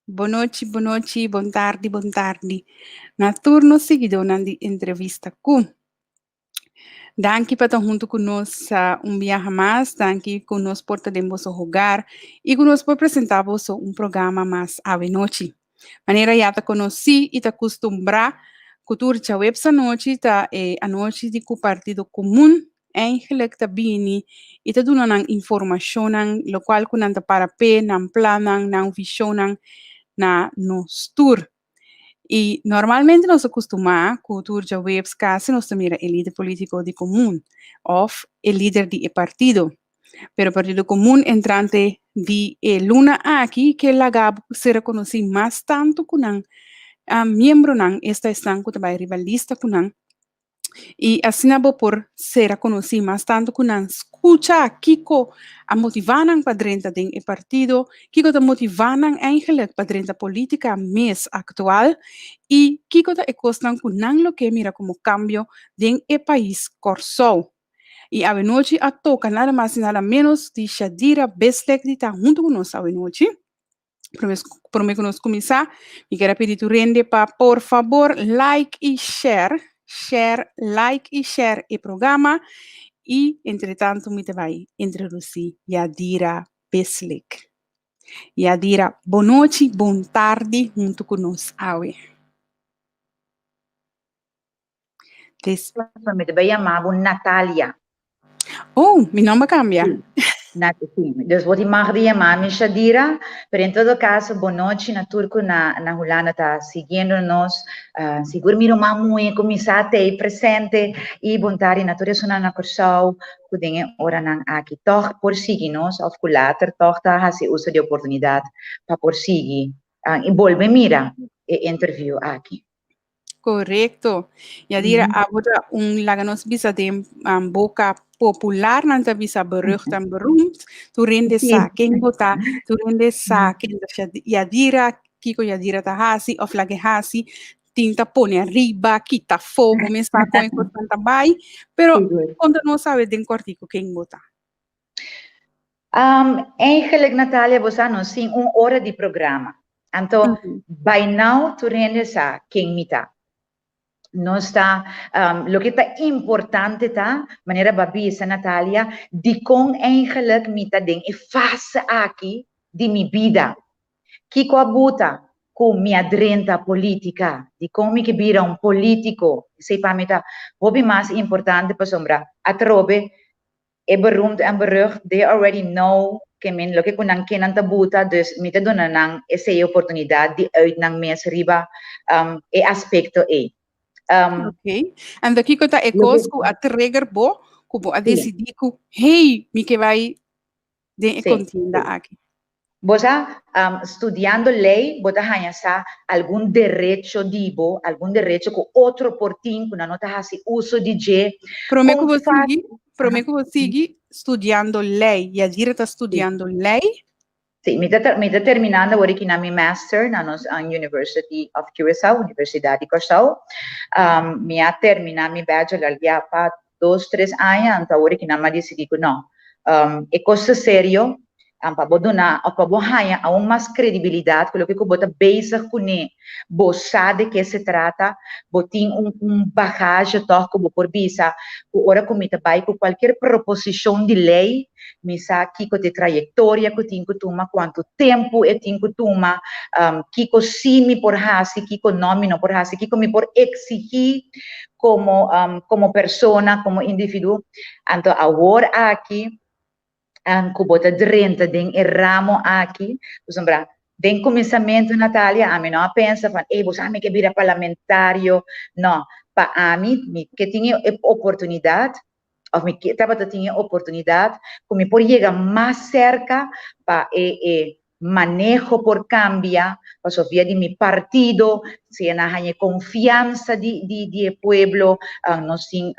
Bonochi, bonochi, bon tardi, bon tardi. Na tur nos siguidónan di Entrevista Ku. Danki pa ta huntu ku nos un biaha mas, danki ku nos por ta den boso hogar i ku nos por presentá boso un programa mas awenochi. Manera ya ta konosí i ta kustumbrá ku tur djaweps anochi ta e anochi di ku Partido Komun Eigenlijk ta bini i ta duna nan informashonnan, lokual ku nan ta para p'e, nan plannan, nan vishonnan na nos tur. I normalmente nos a kustumá ku tur djaweps kasi nos ta mira e lider polítiko di komun òf e lider di e partido. Pero Partido Komun entrante di e luna aki ke laga bo ser rekonosí mas tantu ku nan miembronan, esta esnan ku ta bai riba lista ku nan. I asina bo por sera konosí mas tantu ku nan skucha kiko a motivá nan pa drenta den e partido, kiko ta motivá nan eigenlijk pa drenta polítika mes aktual i kiko ta e kosnan ku nan lo ke mira komo kambio den e pais Kòrsou. I awenochi a toka nada mas i nada ménos di Shadira Bislek di ta huntu ku nos awenochi. Promé ku nos kuminsá, mi kier a pidi tur hende pa por fabor like i share, share, like i share e programa i entretantu mi ta bai introdusí Yadira Bislik. Yadira, bonochi, bon tardi huntu ku nos awe. Des... Mi ta bai yama bo Natalia. Oh, mi nomber cambia. Sí. Dus bo tin mag di yama mi Shadira, pero en todo caso, bon nochi na tur ku na Hulanda ta siguiendo nos. Sigur mi ruman muhé ku mi sa ta ei presente i bon tardi na tur esunnan na Kòrsou ku den e oranan aki tòg por sigui nos òf ku later tòg ta hasi uso di oportunidat pa por sigui i bolbe mira e interview aki. Korekto. Yadira, abo ta un laga nos bisa den boka popular nan ta bisa berucht en beroemd. Tur hende sa ken bo ta, tur hende sa ken ta Yadira, kiko Yadira ta hasi òf lag'e hasi. Tin ta pone ariba, kita afó, bo mes sa kon e kosnan ta bai. Pero konta nos awe den kòrtiku ken bo ta. Eigenlijk Natalia bo sa nos tin un ora di programa. Anto by now tur hende sa ken mi ta. Nos ta, loke ta importante ta, manera bo a bisa Natalia, dikon eigenlijk mi ta den e fase aki di mi bida. Kiko a buta ku mi a drenta politica? Dikon mi ke bira un politico? Esei pa mi ta hopi mas importante pasobra atrobe e beroemd en berucht, they already know ke men loke ku nan ke nan ta buta, dus mi ta duna nan esei oportunidat di uit nan mes riba e aspekto ei. Ok, anto kiko ta e kos ku a trigger bo, ku bo a desidí ku, hey, mi ke bai den e kontienda aki? Bo sa, studiando ley bo ta haña sa algun derecho di bo, algun derecho ku otro por tin ku nan no ta hasi uso di dje. Promé ku bo sigui, promé ku bo sigui studiando ley, Yadira ta studiando ley? Sí, mi ta terminando awor aki na mi master na nos University of Curaçao, Universidat di Kòrsou. Mi a terminá mi bachelor ya pa dos, tres aña, anto awor aki nan mi a disidí ku no, e kos ta serio, pa bo duna of pa bo haña aun mas credibilidad cu loke cu bo ta bezig cune, bo sa de ke se trata, bo tin un bagage toch cu bo por bisa cu ora cu mi ta bay cu cualkier proposicion di ley, mi sa kico ta e trayectoria cu tin cu tuma, cuanto tempo e tin cu tuma, kico si mi por haci, kico no mi no por haci, kico mi por exigi como persona, como individuo. Anto awor aki, ku bo ta drenta den e ramo aki, pasobra den kuminsamentu, Natalia, ami no a pensa van, ey, bo sa mi ke bira parlamentario. No, pa ami, mi ke tin e oportunidat, òf mi ke tabata tin e oportunidat ku mi por yega mas serka pa e maneho por kambia, pasobra via di mi partido, sea nan haña e konfiansa di e pueblo, nos tin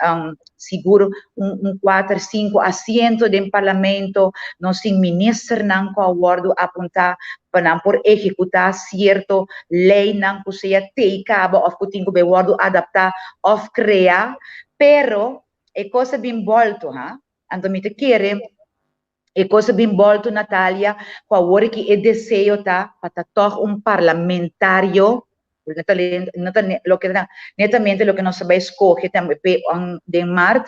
sigur un kuater, sinku asiento den parlamento, nos tin ministernan ku a wòrdu apuntá pa nan por ehekutá sierto leinan ku sea tei kaba òf ku tin ku bai wòrdu adaptá òf kreá, pero e kos a bin bòltu, ha? Anto mi ta kere. E kos a bin bòltu, Natalia, ku awor ki e deseo ta pa ta tòg un parlamentario, no ta loke ta netamente loke nos a bai skohe tambe p'e den mart,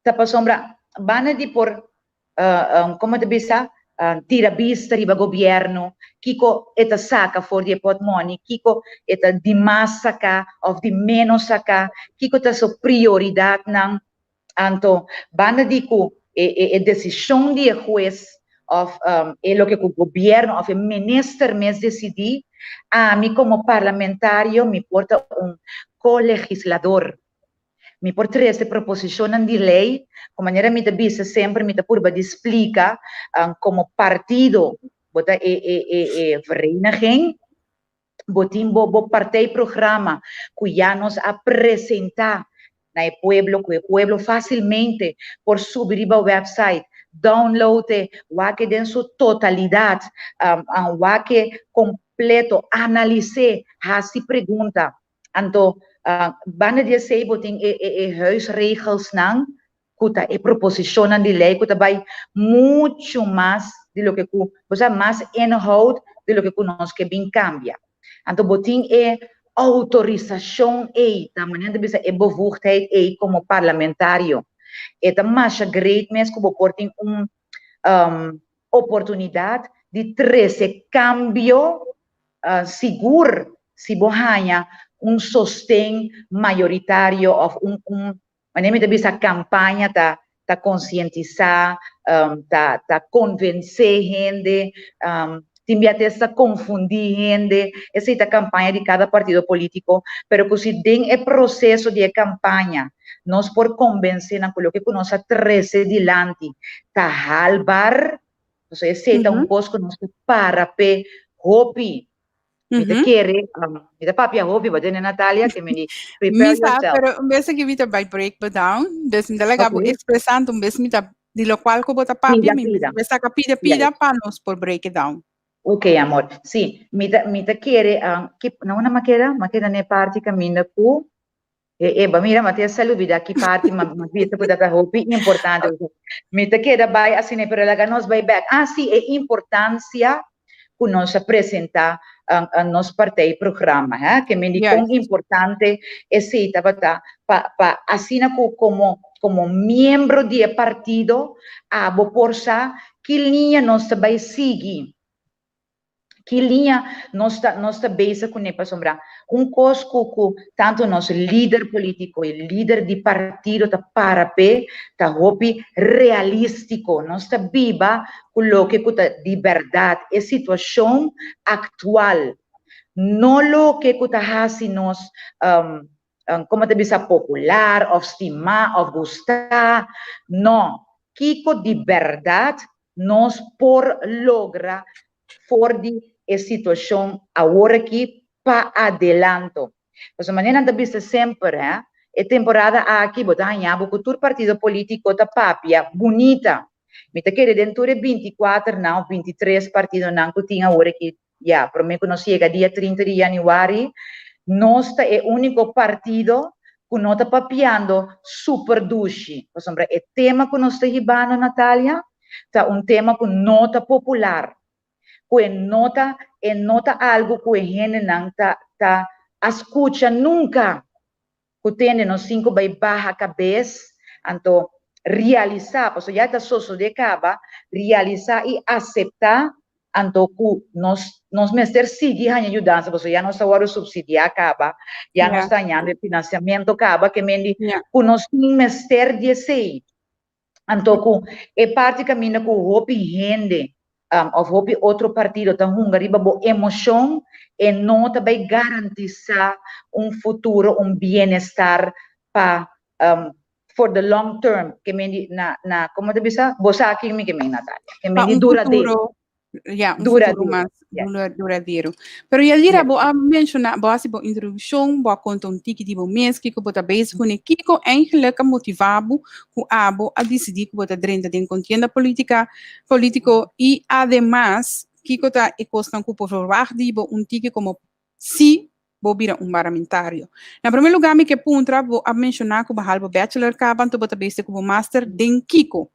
ta pasobra banda di por, komo ta bisa, tira bista riba gobièrnu, kiko e ta saka for di e pòtmòni, kiko e ta di mas saka òf di ménos saka, kiko ta su prioridatnan. Anto, banda di ku e desishon di e hues òf e loke ku gobièrnu òf e minister mes desidí, ami komo parlamentario mi por ta un ko-legislador. Mi por trese proposishonnan di lei, ku manera mi ta bisa semper mi ta purba di splika komo partido bo ta e vereniging, Bo tin bo bo partijprogramma ku ya nos a presentá na e pueblo, ku e pueblo fásilmente por subi riba website, download e, wak e den su totalidat, wak e kompleto, analis'é, hasi pregunta. Anto, banda di esei bo tin e e e huisregelsnan ku ta e proposishonnan di lei ku ta bai muchu mas di loke ku, bo sa, mas inhoud di loke ku nos ke bin kambia. Anto bo tin e outorisashon ei, ta manera ta bisa e bevoegdheid ei komo parlamentario. E ta masha great mes ku bo por tin un oportunidat di trese kambio sigur si bo haña un sosten mayoritario òf un un Manera mi ta bisa campaña ta ta concientisa, ta ta convence hende, tin bia te esta confundi hende, esey ta campaña di cada partido politico, pero cu si den e proceso di e campaña nos por convence nan cu loke cu nos a trece dilanti ta haalbaar, pasobra esey ta un cos cu nos ta para p'e hopi. Mi ta kere, mi ta papia hopi, bo tende Natalia, ke mi di prepare Mi sa, yourself. pero un bes aki mi ta bai break bo down, dus mi ta laga bo expresando, un bes mi ta di locual ku bo ta papia, Pida, mi pida. mi saka pida pida pa nos por break it down. Ok, amor. Sí, mi ta kere, ki, na unda m'a keda? M'a keda na e parti kaminda ku E e ba mira, ma te sa lubida ki parti ma ma bisa ku ta hopi importante. Mi ta keda bai asina, pero laga nos bai bek. Ah, sí, e importancia ku nos a presenta nos partijprogramma, hè? Ke men di kon importante esei tabata pa pa asina ku komo komo miembro di e partido abo por sa ki liña nos ta bai sigui. Ki liña nos ta nos ta bezig kuné? Pasobra un kos ku ku tantu nos lider polítiko i lider di partido ta para p'e ta hopi realístiko. Nos ta biba ku loke ku ta di bèrdat, e situashon aktual, no loke ku ta hasi nos komo ta bisa popular òf stimá òf gustá. No, kiko di bèrdat nos por logra for di e situacion awor aki pa adelanto. Pasobra manera nan ta bisa semper, he, e temporada aki bo ta haña bo cu tur partido politico ta papia bunita. Mi ta kere den tur e 24 nan of 23 partidonan cu tin awor aki, ya, prome cu nos yega dia 30 di januari, nos ta e unico partido cu no ta papiando super dushi, pasobra e tema cu nos ta hibando, Natalia, ta un tema cu no ta popular, cu e no ta, e no ta algo cu e hendenan ta, ta a scucha nunca. Ku tende nos tin ku bai baha kabes, anto realisá, pasobra ya ta sosodé kaba, realisá i aseptá anto ku nos nos mester sigui haña yudansa, pasobra ya nos ta wòrdu supsidiá kaba, ya nos ta hañando e finansiamentu kaba, ke men di ku nos tin mester di esei. Anto ku e parti kaminda ku hopi hende òf hopi otro partido ta hunga riba bo emoshon, e no ta bai garantisá un futuro, un bienestar pa for the long term, ke men di na na komo ta bisa? Bo sa kin mi ke men, Natalia, ke men Pa di un duradero. futuro, ya, un futuro Duradero, mas yes. duradero. Pero Yadira, Yes. bo a menciona, bo a haci bo introduccion, bo a conta un tiki di bo mes, kico bo ta bezig cune, kico eigenlijk a motiva bo cu abo a dicidi cu bo ta drenta den contienda politica, politico y ademas kico ta e cosnan cu por verwacht di bo un tiki como si bo bira un parlamentario. Na primer lugar mi ke puntra, bo a menciona cu bo a hal bo bachelor caba, anto bo ta bezig cu bo master den kico?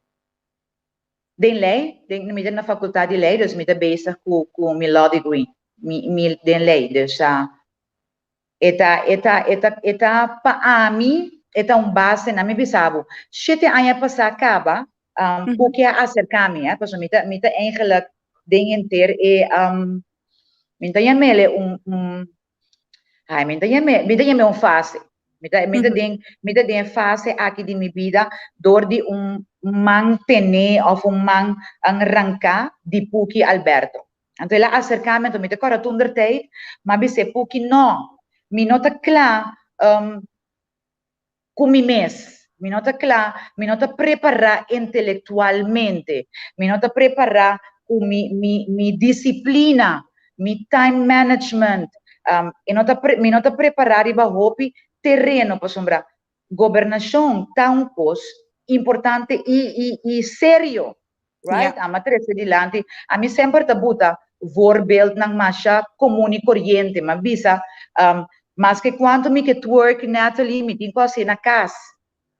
Den lei, den, mi ta na facultad di lei, dus mi ta bezig cu mi law degree, mi den lei. Dus e ta pa ami, e ta un base na mi bisabo. 7 aña pasá kaba, ku a aserká mi, eh, pasobra mi ta eigenlijk den henter e mi ta yam'é un ai, mi ta yam'é un fase. Mi ta den fase aki di mi bida dor di un mantené òf un man ranká di Puki Alberto. Anto el a aserká mi, mi ta kòrda toen der tijd, m'a bis'é: "Puki, no, mi no ta kla ku mi mes. Mi no ta kla, mi no ta prepará intelektualmente, mi no ta prepará ku mi disiplina, mi time management, mi no ta prepará riba hopi tereno, pasobra gobernashon ta un kos importante i serio, right?" Ami a trese dilanti. Ami semper ta buta voorbeeldnan masha komun i koriente, m'a bisa, maske kuantu mi ke twerk, Natalie, mi tin kos na kas.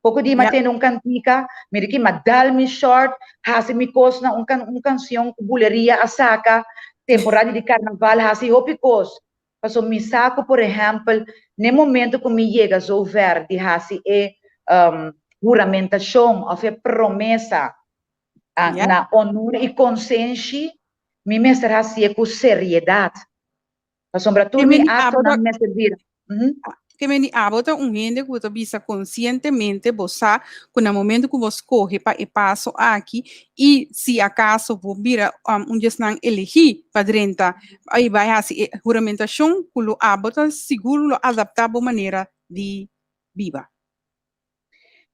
Poko dia m'a tende un kantika, mira ku m'a dal mi short, hasi mi kos na un kanshon ku buleria a saka, temporada di karnaval, hasi hopi kos. Paso mi sa ku, por ehèmpel, na momento ku mi yega zover di hasi e huramentashon òf e promesa na honor i konsenshi, mi mester hasi ku seriedat. Pasobra tur mi aktonan mester bira. Ke men abo ta un hende ku ta bisa konsientemente bo sa ku na momento ku bo skohe pa e paso aki i si akaso bo bira un di esnan elegí pa drenta ai bai hasi e huramentashon, ku lo abo ta sigur lo adaptá bo manera di biba.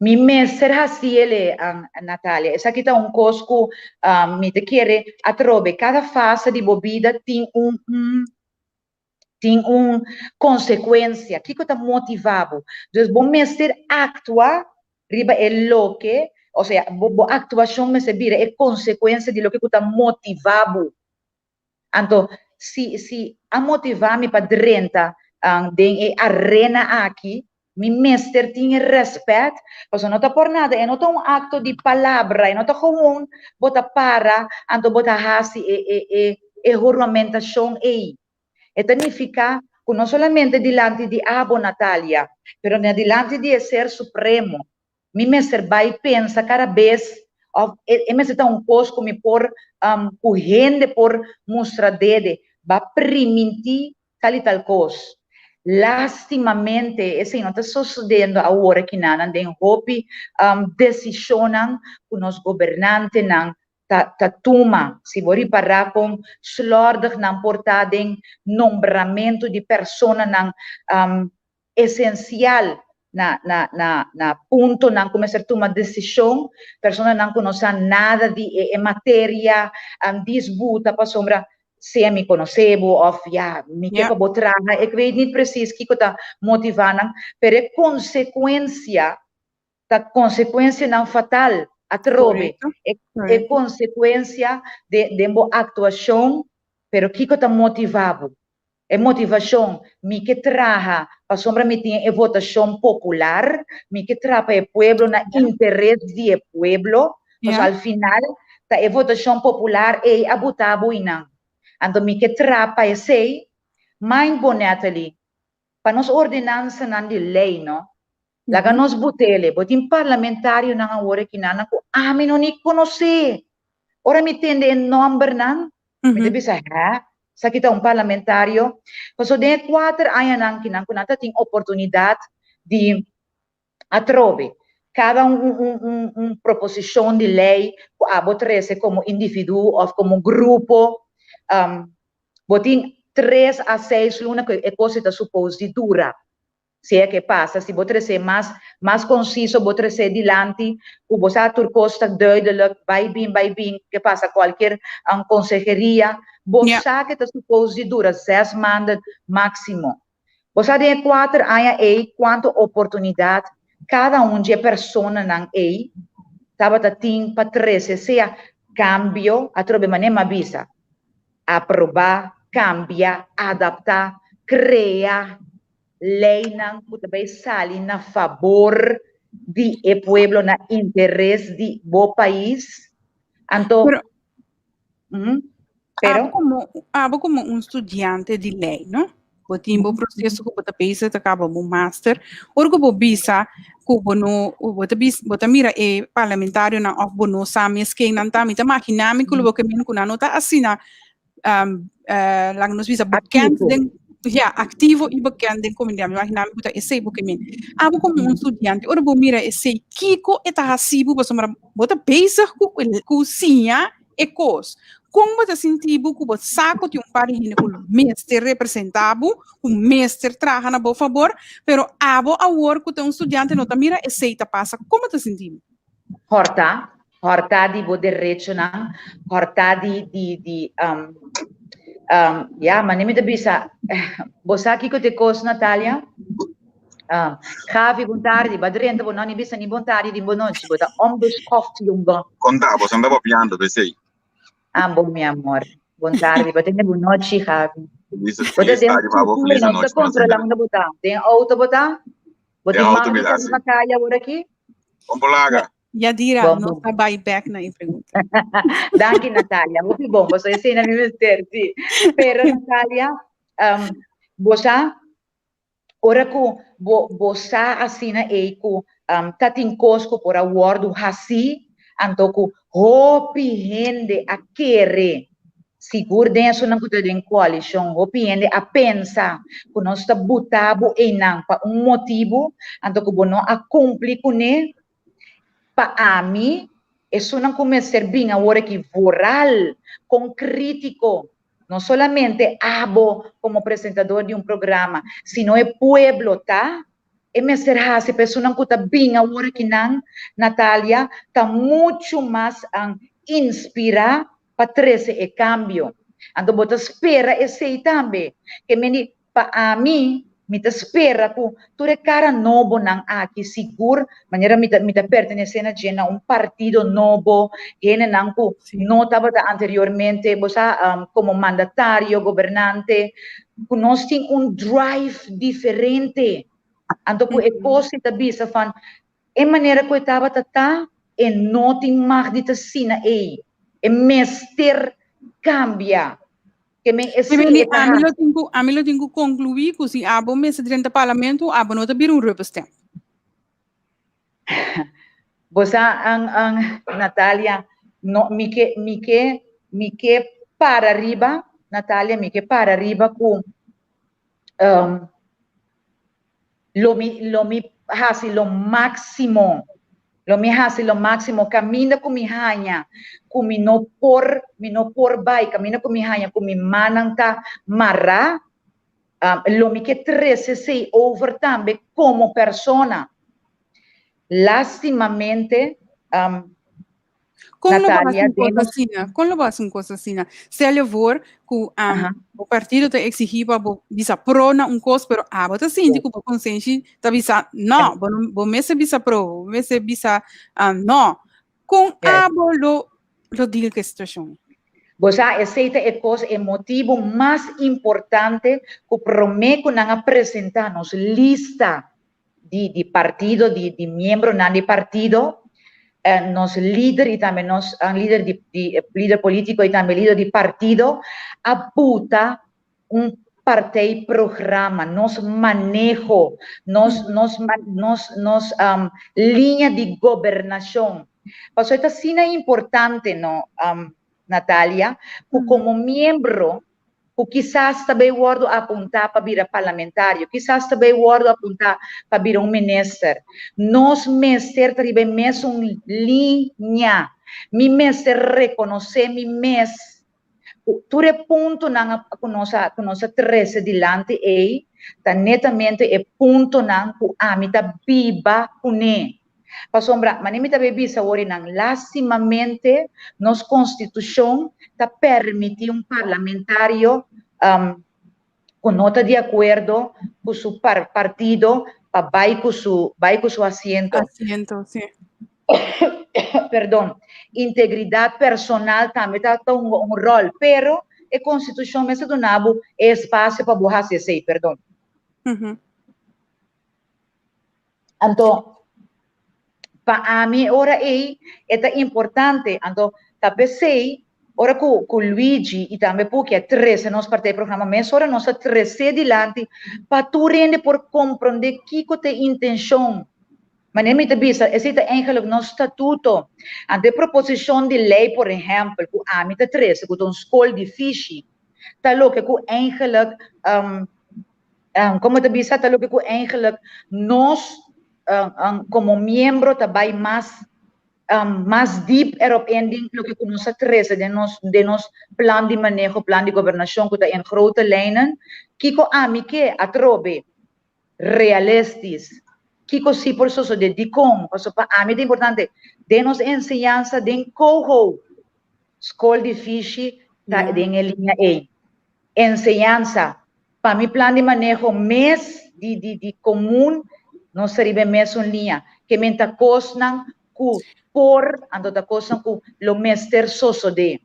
Mi mester hasi'é, Natalia. Esaki ta un kos ku mi ta kere atrobe. Kada fase di bo bida tin un konsekuensia. Kiko ta motivá bo? Dus bo mester aktua riba e loke, osea, bo aktuashon mester bira e konsekuensia di loke ku ta motivá bo. Anto, si a motivá mi pa drenta den e arena aki, mi mester tin rèspèt, pasobra no ta por nada, e no ta un akto di palabra, e no ta gewoon bo ta para, anto bo ta hasi e huramentashon ei. E ta nifiká ku no solamente dilanti di abo, Natalia, pero na dilanti di ser supremo, mi mester bai pensa kada bes, òf e mester ta un kos ku mi por, ku hende por mustra dede, b'a primintí tal i tal kos. Lástimamente, esei no ta susediendo awor aki nan den hopi desishonnan ku nos gobernantenan ta tuma. Si bo ripará kon slòrdig nan por ta den nombramentu di personanan esensial na puntonan ku mester tuma desishon, personanan ku no sa nada di e materia, disputa pasobra sea mi konosé bo òf ya, mi ke pa bo traha, ik weet niet precies kiko ta motivá nan, pero e konsekuensia ta konsekuensianan fatal atrobe. E konsekuensia di bo aktuashon, pero kiko ta motivá bo? E motivashon, mi ke traha, pasobra mi tin e votashon popular, mi ke traha pa e pueblo na interes di e pueblo, al final, ta e votashon popular ei a buta bo einan. Anto mi ke traha pa esei, mind bo, Natalie, pa nos ordenansanan di lei, no? Laga nos butele, bo tin parlamentarionan awor akinan ku ami no ni konosé. Ora mi tende e nòmbernan, mi ta bisa: "Hè, esaki ta un parlamentario?" Paso den 4 añanan ku nan tin oportunidat di atrobe kada un proposishon di lei ku abo trese komo individuo òf komo grupo, bo tin 3 a 6 luna ku e kos ta supose di dura. Sea ke pasa, si bo trese mas konsiso, bo trese dilanti, ku bo sa tur kos ta duidelijk, bai bin, ke pasa kualke konseheria, bo sa ku ta supose di dura 6 maanden máksimo. Bo sa den 4 aña ei kuantu oportunidat kada un di e personanan ei tabata tin pa trese sea kambio, atrobe manera m'a bisa, aprobá, kambia, adaptá, krea leinan ku ta bai sali na fabor di e pueblo, na interes di bo pais. Anto, Pero, pero abo como un studiante di lei, no? Bo tin bo proseso ku bo ta bezig ta kaba bo master. Ora ku bo bisa ku bo no bo ta bis bo ta mira e parlamentarionan òf bo no sa mes ken nan ta, mi ta imaginá mi ku lo bo ke men ku nan no ta asina laga nos bisa bekend Aktivo. Den ja, aktivo i bekend den komunidat. Mi imaginá mi ku ta esei bo ke men. Abo komo un studiante, ora bo mira esei, kiko e ta hasi bo pasobra bo ta bezig ku siña e kos. Kon bo ta sinti bo ku bo sa ku tin un par di hende ku mester representá bo, ku mester traha na bo fabor, pero abo awor ku ta un studiante no ta mira esei ta pasa. Kon bo ta sinti bo? Hòrtá, hòrtá di bo derechonan, hòrtá di, ja, manera mi ta bisa, bo sa kiko ta e kos, Natalia? Gavi, bon tardi, bo a drenta, bo no ni bisa ni bon tardi ni bon nochi, bo ta onbeschoft, jongen. Konta, bo anda papiando, p'esei. Ah, bon, mi amor. Bon tardi, bo tene bon nochi, Gavi. Feliz, Bo ta feliz den tardi pa bo, stuur, feliz no ta nochi pa kontrolá unda bo ta. Den auto bo ta? Bo Den tin auto mag mi di ta, sali si. pa kaya awor aki? Kon polaga? Yadira, Bon, nos bon. ta bai bèk na e pregunta. Danki, Natalia. Hopi bon. Bo esei na mi mester, si. Pero, Natalia, bo sa, ora ku bo sa asina ei ku ta tin kos ku por a wòrdu hasí, anto ku hopi hende a kere, sigur den esunnan ku ta den koalishon, hopi hende a pensa ku nos ta buta bo einan pa un motibu, anto ku bo no a kumpli kuné. Pa ami, esunnan ku mester bin awor aki vooral kon krítiko, no solamente abo komo presentador di un programa, sino e pueblo ta, e mester hasi pa esunnan ku ta bin awor akinan, Natalia, ta muchu mas inspirá pa trese e kambio. Anto bo ta spera esei tambe. Ke meni pa ami, mi ta spera ku tur e kara nobonan aki sigur, manera mi ta pertenesé na dje na un partido nobo, hendenan ku no tabata anteriormente, bo sa, komo mandatario, gobernante, ku nos tin un drive diferente. Anto ku e kos ta bisa van e manera ku e tabata ta, e no tin mag di ta asina ei. E mester kambia. Ke men e Mi si e ta ami lo hasi. tin ku ami lo tin ku konkluí ku si abo mester drenta parlamento, abo no ta bira un rubberstamp. Bo sa, Natalia, no, mi ke para riba, Natalia, mi ke para riba ku lo mi hasi lo máksimo. Lo mi hasi lo máksimo. Kaminda ku mi haña, ku mi no por bai, kaminda ku mi haña, ku mi mannan ta mará, lo mi ke trese esei over tambe komo persona. Lástimamente, Kon lo Natalia, hasi un kos den nos asina? Kon lo hasi un kos asina? Stel je voor ku e partido ta eksigí pa bo bisa pro na un kos, pero abo ta sinti ku bo konsenshi ta bisa no, bo, bo mester bisa pro, bo mester bisa no. Kon abo lo deal ku e situashon? Bo sa, esei ta e kos, e motibu mas importante ku promé ku nan a presentá nos lista di partido, di miembronan di partido, nos lider i tambe nos lider di lider polítiko i tambe lider di partido a buta un partijprogramma, nos maneho, nos liña di gobernashon. Pasobra ta asina importante, no, Natalia, ku komo miembro, ku kisas tambe wòrdu apuntá pa bira parlamentario, kisas tambe wòrdu apuntá pa bira un minister. Nos mester ta riba e mesun liña. Mi mester rekonosé mi mes. Tur e puntonan ku nos a trese dilanti ei, ta netamente e puntonan ku ami ta biba kuné. Pasobra, manera mi ta bisa nan, lástimamente, nos konstitushon ta permití un parlamentario ku no ta di akuerdo ku su partido pa bai ku su asiento. Asiento, si. Perdon. Integridat personal tambe ta un ròl, pero e konstitushon mes ta duna bo espasio pa bo hasi esei, perdon. Anto, pa ami ora ei, ta importante. Anto, Ta p'esei, ora ku ku Luigi i tambe Puki a trese nos partijprogramma mesora nos a tres'é dilanti pa tur hende por komprondé kiko ta e intenshon. Manera mi ta bisa, esei ta eigenlijk nos statuto. Anto e proposishon di lei, por ehèmpel, ku ami ta trese, ku ta un skol di fishi, ta loke ku eigenlijk, komo ta bisa, ta loke ku eigenlijk nos komo miembro ta bai mas mas diep erop in den loke ku nos a trese den nos den nos plan di maneho, plan di gobernashon ku ta in grote lijnen. Kiko ami ke atrobe? Realistis. Kiko si por sosodé? Dikon? Pasobra pa ami ta importante den nos enseñansa den coho, skol di fishi ta den e liña ei. Enseñansa, pa mi plan di maneho mes di di di komun nos ta riba e mesun liña. Ke men ta kosnan ku por, anto ta kosnan ku lo mester sosodé.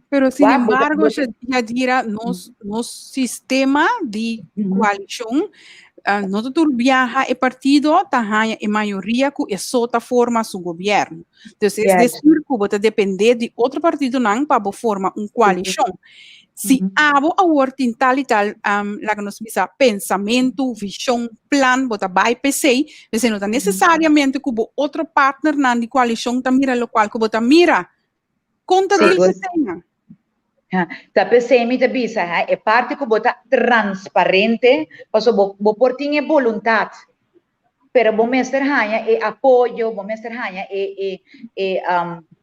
Pero sin embargo, Yadira, nos, nos sistema di koalishon no ta tur biaha e partido ta haña e mayoria ku e so ta forma su gobièrnu. Dus es desir ku bo ta dependé di otro partidonan pa bo forma un koalishon. Si abo awor tin tal i tal, laga nos bisa, pensamentu, vishon, plan, bo ta bai p'esei, p'esei no ta nesesariamente ku bo otro partnernan di koalishon ta mira lokual ku bo ta mira. Kon ta deal ku eseinan? Ta p'esei mi ta bisa, ha, e parti ku bo ta transparente, pasobra bo bo por tin e boluntat, pero bo mester haña e apoyo, bo mester haña e e e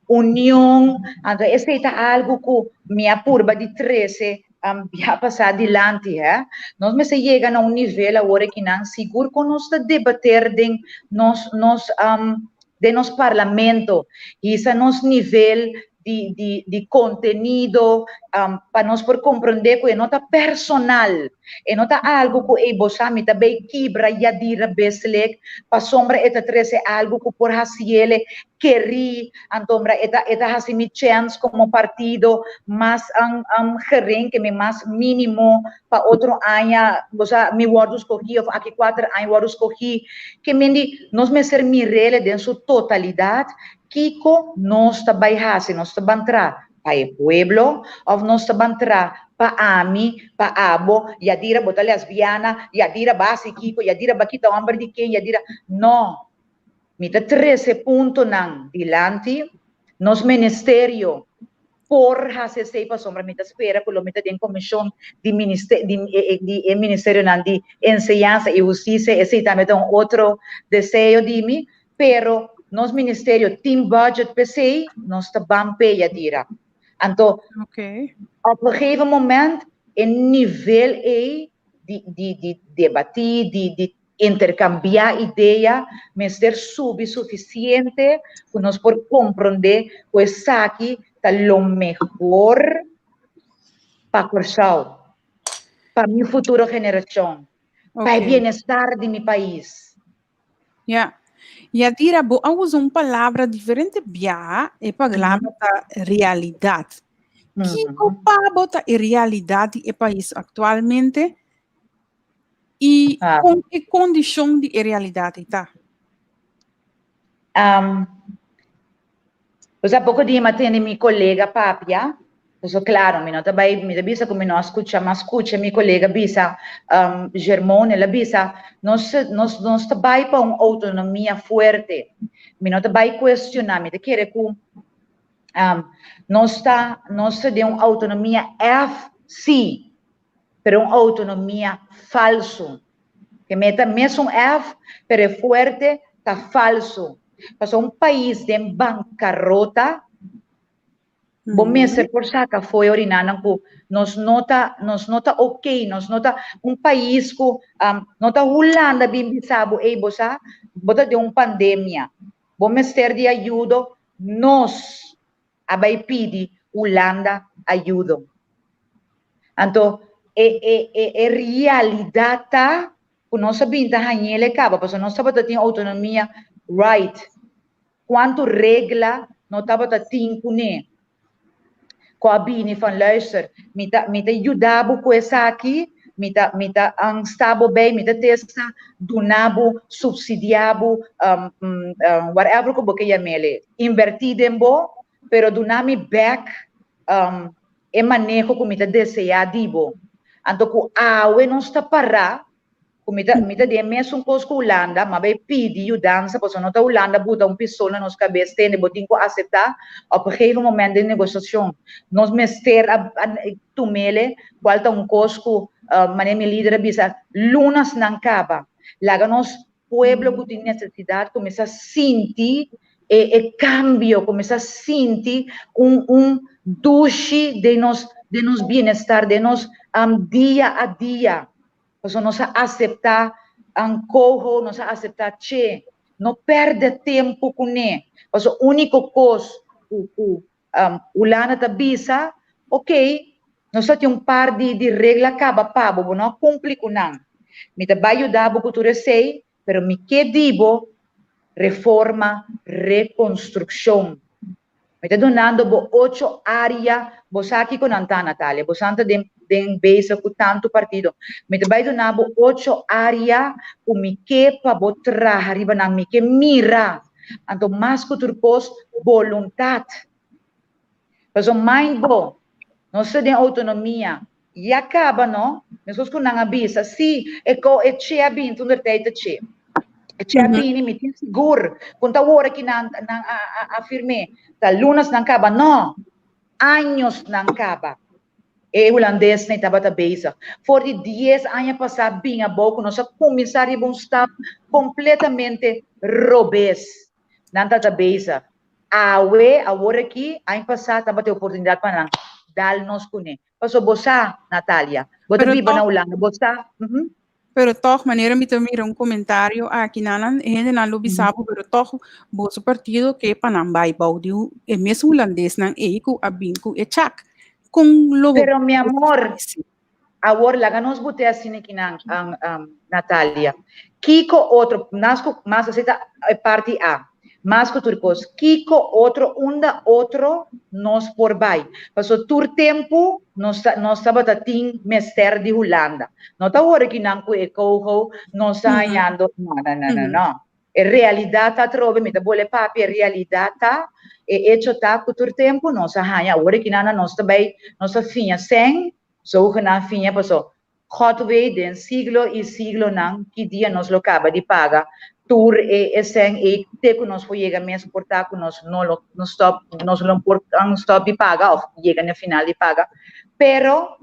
union, anto esei ta algu ku mi a purba di trese bia pasá dilanti, hè. Nos mester yega na un nivel awor akinan sigur ku nos ta debater den nos nos den nos parlamento, hisa nos nivel di di di kontenido pa nos por komprondé ku e no ta personal, e no ta algu ku ey bo sa mi ta bay kibra Yadira Beslik pasobra e ta trese algu ku por hasiele kerí, antombra e ta e ta hasi mi chèns komo partido mas gering ke mi mas mínimo pa otro aña bo sa mi wòrdu skohí òf aki kuater aña wòrdu skohí, ke men di nos mester mir'é den su totalidat kiko nos ta bai hasi, nos ta ban tra pa e pueblo òf nos ta ban tra pa ami, pa abo, Yadira bo ta lesbiana, Yadira bo a hasi kiko, Yadira bo a kita hòmber di ken, Yadira, no, mi ta trese puntonan dilanti nos ministerio por hasi esei pasobra mi ta spera ku lo mi ta den komishon di ministe di di e ministerionan di enseñansa i hustisia, esei tambe ta un otro deseo di mi, pero nos ministerio tin budget p'esei, nos ta ban p'e Yadira. Anto op een gegeven moment e nivel ei di di di debatí, di di Interkambiá idea mester subi sufisiente ku nos por komprondé ku esaki ta lo mehor pa Kòrsou, pa mi futuro generashon, pa e bienestar di mi pais. Ya. Yadira, bo a usa un palabra diferente biaha, e palabra ta realidat. Kiko pa bo ta e realidat di e pais aktualmente? I ah. kon e kondishon di e realidat ei ta? Um, pues a poko dia mi a tende mi kolega papia, so claro, mi no ta bai, mi ta bisa ku mi no a skucha, ma skucha mi kolega bisa, um, Germon, el a bisa, nos, nos, nos ta bai pa un outonomia fuerte. Mi no ta bai kuestioná, mi ta kere ku um, nos ta, nos ta den un outonomia F, sí, pero un autonomia falso. Ke meta mesun F, pero e fuerte ta falso. Pasobra un pais den bancarota, bo mester por saca fo'i orinanan cu nos no ta, nos no ta ok, nos no ta un pais cu no ta Hulanda bin bisa bo, ey bo sa, bo ta den un pandemia, bo mester di ayudo, nos a bai pidi Hulanda ayudo. Anto e e e e realidad ta cu nos a bin ta hañele caba pasobra nos tabata tin autonomia right. Cuanto regla no tabata tin cune cu a bini van luister mi ta mi ta yuda bo cu esaki mi ta mi ta sta bo bay mi ta testa duna bo subsidia bo whatever cu bo ke yamele inverti den bo. Pero duna mi bèk e maneho ku mi ta deseá di bo. Anto ku awe nos ta pará, ku mi ta mi ta di e mesun kos ku Hulanda, m'a bai pidi yudansa pasobra no ta Hulanda buta un pistol na nos kabes, tende bo tin ku aseptá. Op een gegeven moment den negosiashon nos mester a tum'ele, kual ta un kos ku manera mi lider a bisa, lunasnan kaba. Laga nos pueblo ku tin nesesidat kuminsá sinti e e kambio, kuminsá sinti un un dushi den nos den nos bienestar, den nos dia a dia. Pasobra nos a aseptá ankoho, nos a aseptá che. No pèrdè tempu kuné. Pasobra úniko kos ku ku Hulanda ta bisa, Ok, nos ta tin un par di di regla kaba pa bo, bo no a kumpli ku nan. Mi ta bai yuda bo ku tur esei, pero mi ke di bo reforma, rekonstrukshon. Mi ta dunando bo ocho área, bo sa kiko nan ta, Natalia, bo sa ta den den bezig ku tantu partido. Mi ta bai duna bo ocho área ku mi ke pa bo traha riba nan, mi ke mira. Anto mas ku tur kos, boluntat. Pasobra mind bo, nos ta den outonomia, ya kaba no, meskos ku nan a bisa, si e ko e che a bini tur der tijd ta che. E che a bini, mi tin sigur ku ta wor aki nan nan a a afirm'é, ta lunasnan kaba, no, añosnan kaba. E hulandesnan tabata bezig. For di dies aña pasá bin abou ku nos a kuminsá riba un stap kompletamente robes. Nan tabata bezig. Awe, awor aki, aña pasá tabata e oportunidat pa nan dal nos kuné. Pasobra bo sa, Natalia, bo ta biba na Hulanda, bo sa. Pero tòg, manera mi ta mira un komentario aki nan, e hendenan lo bisa bo, pero tòg boso partido ke pa nan bai bou di e mes hulandesnan ei ku a bin ku e chak. Kon lo bo. Pero mi amor, awor laga nos bot'é asina kinan, Natalia. Kiko otro, nas ku mas así ta e parti A. Mas ku tur kos, kiko otro, unda otro nos por bai? Pasobra tur tempu nos ta nos tabata tin mester di Hulanda. No ta ora ki nan ku e koho nos ta hañando, no, no, no, no, no. E realidat ta atrobe, mi ta bole papia, e realidat ta, e echo ta ku tur tempu nos a haña, awor ki nan nos ta bai, nos ta fiña sèn, zogenaamd fiña, pasobra God weet den siglo i siglonan ki dia nos lo kaba di paga tur e e sèn ei te ku nos por yega mes por ta ku nos no lo no stòp nos lo por stòp di paga òf yega na final di paga pero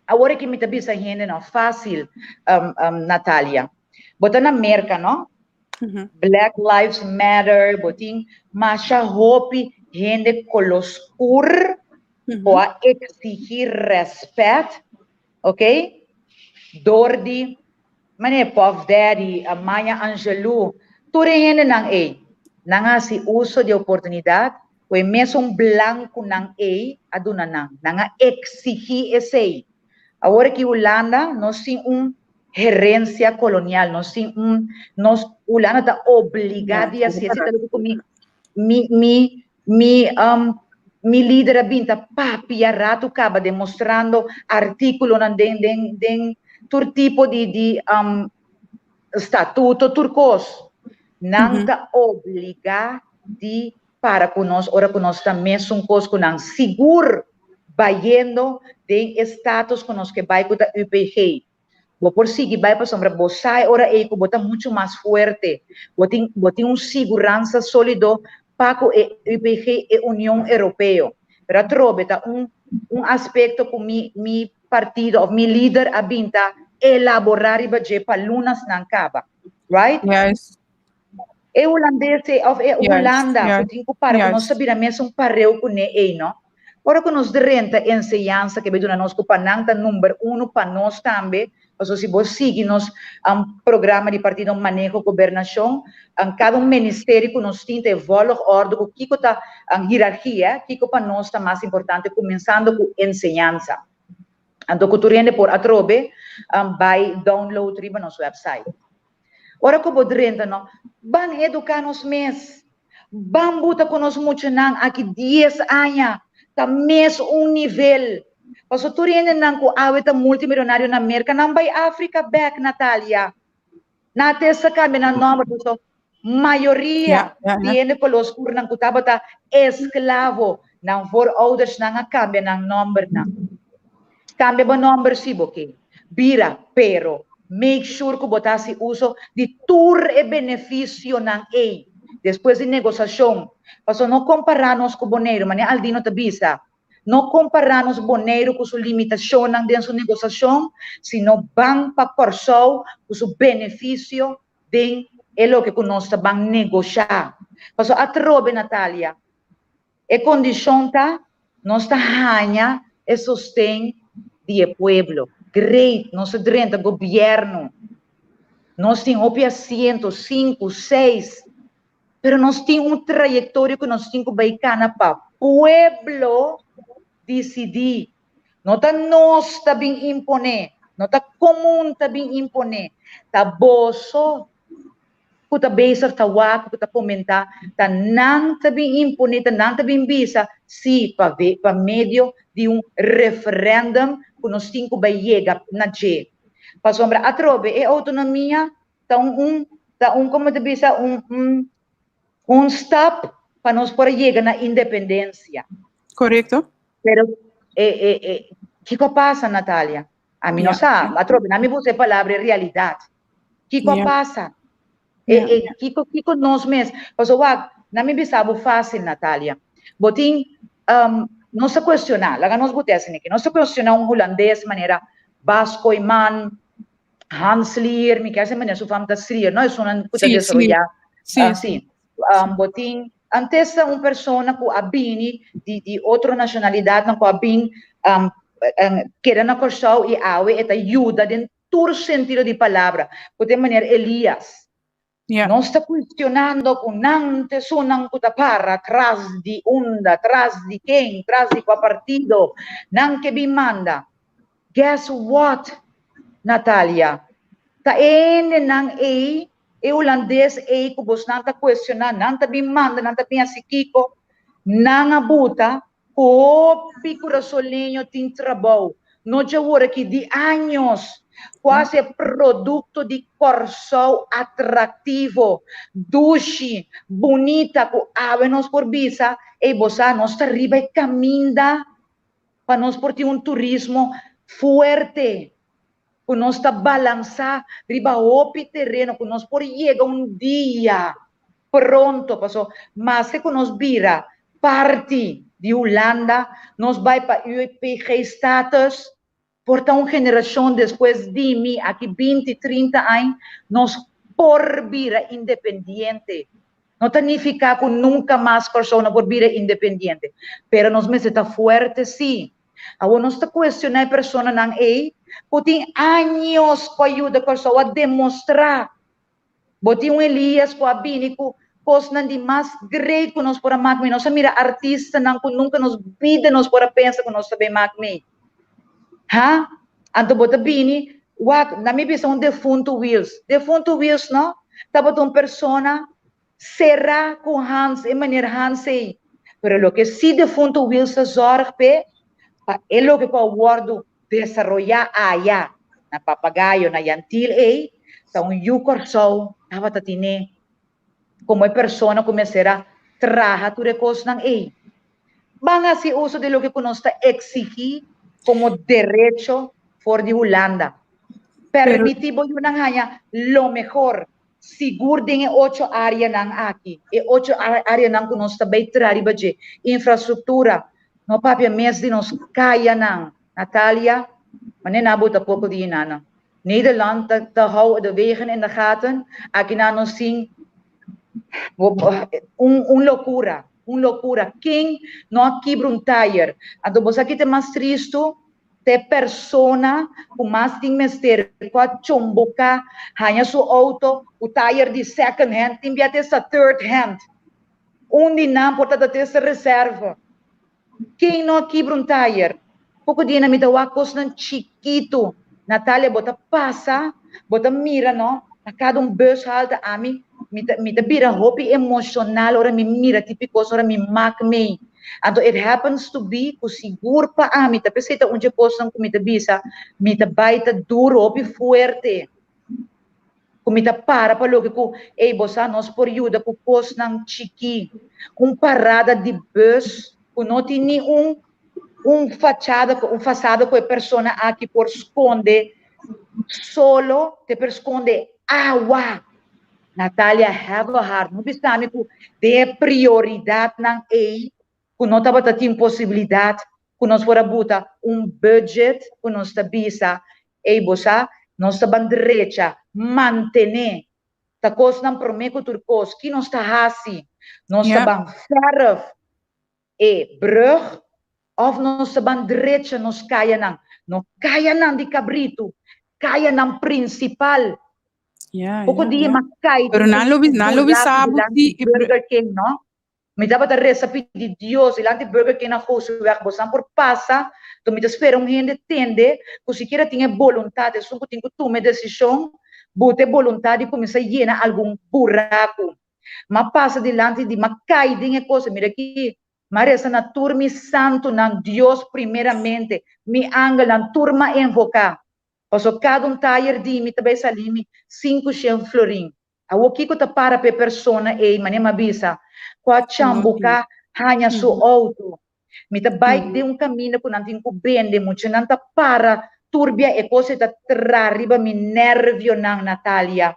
awor aki mi ta bisa hende no fásil Natalia bo ta na Merka no Black Lives Matter bo tin masha hopi hende kolo skur bo a exigi respet ok door di mane Puff Daddy, Maya Angelou tur e hendenan ey nan a haci uso di e oportunidad cu e mesun blanconan ey a duna nan, nan a exigi esey. Awor aki Hulanda nos tin un herencia colonial, nos tin un nos Hulanda ta obliga di haci esey ta loke cu mi mi mi Mi mi lider a bin ta papia ratu kaba demostrando artíkulonan den den den tur tipo di di statuto tur kos. Nan ta obligá di para ku nos ora ku nos ta mesun kos ku nan sigur bayendo den e status ku nos ke bai ku ta UPG. Bo por sigui bai pasobra bo sa e ora ei ku bo ta muchu mas fuerte. Bo tin bo tin un siguransa sólido pa ku e UPG, e Union Europeo. Pero atrobe ta un un aspekto ku mi mi partido òf mi lider a bin ta elaborá riba dje pa lunasnan kaba. Right? Juist. E hulandes ei òf e Hulanda ku tin ku para ku nos ta bira mesun pareu kuné ei no. Ora ku nos drenta enseñansa ke bai duna nos ku pa nan ta number uno pa nos tambe, pasobra si bo sigui nos programa di partido maneho gobernashon, kada un ministerio ku nos tin ta e volgorde ku kiko ta hirargia, kiko pa nos ta mas importante kuminsando ku enseñansa. Anto ku tur hende por atrobe bai download riba nos website. Ora ku bo drenta no, ban eduká nos mes. Ban buta ku nos muchanan aki dies aña ta mes un nivel. Pasobra tur hendenan ku awe ta multimilionario na Merka nan bai Afrika bèk, Natalia. Nan a testa kambia nan nòmber pasobra. Mayoria di hende koló skurnan ku tabata esklavo, nan voorouders-nan a kambia nan nòmbernan. Kambia bo nòmber si bo ke bira, pero make sure ku bo ta hasi uso di tur e benefisionan ei despues di negosiashon. Pasobra no kompará nos ku Boneiru, manera Aldino ta bisa, no kompará nos Boneiru ku su limitashonnan den su negosiashon, sino ban pa Kòrsou ku su benefisio den e loke ku nos ta ban negoshá. Pasobra atrobe, Natalia, e kondishon ta nos ta haña e sosten di e pueblo. Great, nos ta drenta gobièrnu, nos tin hopi asiento, sinku, seis, pero nos tin un trayektoria ku nos tin ku bai kana pa pueblo disidí. No ta nos ta bin imponé, no ta komun ta bin imponé, ta boso ku ta bezig ta wak, ku ta komentá, ta nan ta bin imponé, ta nan ta bin bisa sí pa pa medio di un referèndum ku nos tin ku bai yega na dje. Pasobra atrobe e outonomia ta un un ta un komo ta bisa un un un stap pa nos por a yega na independensia. Korekto. Pero e e e kiko a pasa Natalia? Ami no sa, atrobe nan mi buska e palabra e realidat. Kiko a pasa? E e kiko kiko nos mes, pasobra wak, nan mi bisa bo fásil Natalia, bo tin nos ta kuestioná, laga nos bot'é asina aki, nos ta kuestioná un hulandes manera Bas Kooijman, Hans Slier, mi kier sa manera su fam ta Slier, no esunnan ku ta desaroyá, si, bo tin antes ta un persona ku a bini di di otro nashonalidatnan ku a bin keda na Kòrsou i awe e ta yuda den tur sentido di palabra, ku ta e manera Elias. Nos ta kuestionando ku nan ta esunnan ku ta para tras di unda, tras di ken, tras di kua partido, nan ke bin manda. Guess what, Natalia? Ta e hendenan ei, e hulandes ei ku bosnan ta kuestioná, nan ta bin manda, nan ta bin hasi kiko, nan a buta ku hopi kurasoleño tin trabou, no djawor aki, di años, ku hasi e produkto di Kòrsou atraktivo, dushi, bunita, ku awe nos por bisa, ey bo sa, nos ta riba e kaminda pa nos por tin un turismo fuerte, ku nos ta balansá riba hopi tereno, ku nos por yega un dia pronto, paso maske ku nos bira parti di Hulanda, nos bai pa UPG status, por ta un generashon despues di mi, aki binti, trinta añ, nos por bira independiente. No ta nifiká ku nunka mas Kòrsou no por bira independiente, pero nos mester ta fuerte sí. Awor nos ta kuestioná e personanan ei ku tin años ku a yuda Kòrsou a demostrá. Bo tin un Elias ku a bini ku kosnan di mas great ku nos por a mak mi. Nos a mira artistanan ku nunka nos bida nos por a pensa ku nos ta bin mak mi. Ha? Anto bo ta bini, wak, na mi bisa un defuntu Wiels. Defuntu Wiels no tabata un persona será ku Hans, e meneer Hans ei. Pero loke si defuntu Wiels ta zòrg p'e, pa e loke ku a wòrdu desaroyá aya na Papagayo, na Jan Thiel ei, ta un yu Kòrsou tabata tine komo e persona ku mester a traha tur e kosnan ei. Ban hasi uso di loke ku nos ta eksigí komo derecho for di Hulanda. Permití bo yunan haña lo mehor, sigur den e ocho áreanan aki, e ocho áreanan ku nos ta bai traha riba dje, infrastruktura, no papia mes di nos kayanan, Natalia, manera nan a bota poko di hinana. Nederland ta ta hou de wegen in de gaten, aki nan nos tin un un lokura, un lokura. Ken no a kibra un tayer? Anto bo sa ki ta mas tristu? Ta e persona ku mas tin mester ku a chomboká haña su outo ku tayer di second hand, tin bia te esta third hand. Un di nan por ta ta te esta reserve. Ken no a kibra un tayer? Poko dia na mi ta wak kosnan chikitu. Natalia, bo ta pasa, bo ta mira no, na kada un bushalte ami mi ta mi ta bira hopi emoshonal ora mi mira tipi kos, ora mi mak mei. Anto it happens to be ku sigur pa ami ta p'esei ta un dje kosnan ku mi ta bisa, mi ta bai ta duru hopi fuerte. Ku Ku mi ta para pa loke ku, ey, bo sa, nos por yuda ku kosnan chikí. Un parada di bus ku no tin ni un un fachada, un fasada ku e persona aki por skonde solo, te por skonde awa. Natalia Haverhart, no bisa mi ku den e prioridatnan ey ku no tabata tin posibilidat ku nos por a buta un budget ku nos ta bisa, ey bo sa, nos ta ban drecha, mantené, ta kosnan promé ku tur kos, ki nos ta hasi? Nos ta ban verf e brug òf nos ta ban drecha nos kayanan? No kayanan di kabritu, kayanan prinsipal. Poko dia mas kai Pero nan lo nan lo bisa bo si Burger King, no? Mi tabata resa pidi Dios dilanti Burger King na Goseweg, bosan por pasa, to mi ta spera un hende tende ku sikiera tin e boluntat, esun ku tin ku tuma e desishon, buta e boluntat di kuminsá yena algun buraku. M'a pasa dilanti di, m'a kai den e kos, mira aki, m'a resa na tur mi santunan, Dios primeramente, mi angelnan, tur m'a invoká, pasobra kada un tayer di mi ta bai sali mi 500 florin. Awor kiko ta para pa e persona ei, manera mi a bisa, ku a chambuká haña su outo? Mi ta bai den un kaminda ku nan tin ku bende, muchanan ta para tur bia e kos ei ta tra riba mi nèrvionan, Natalia.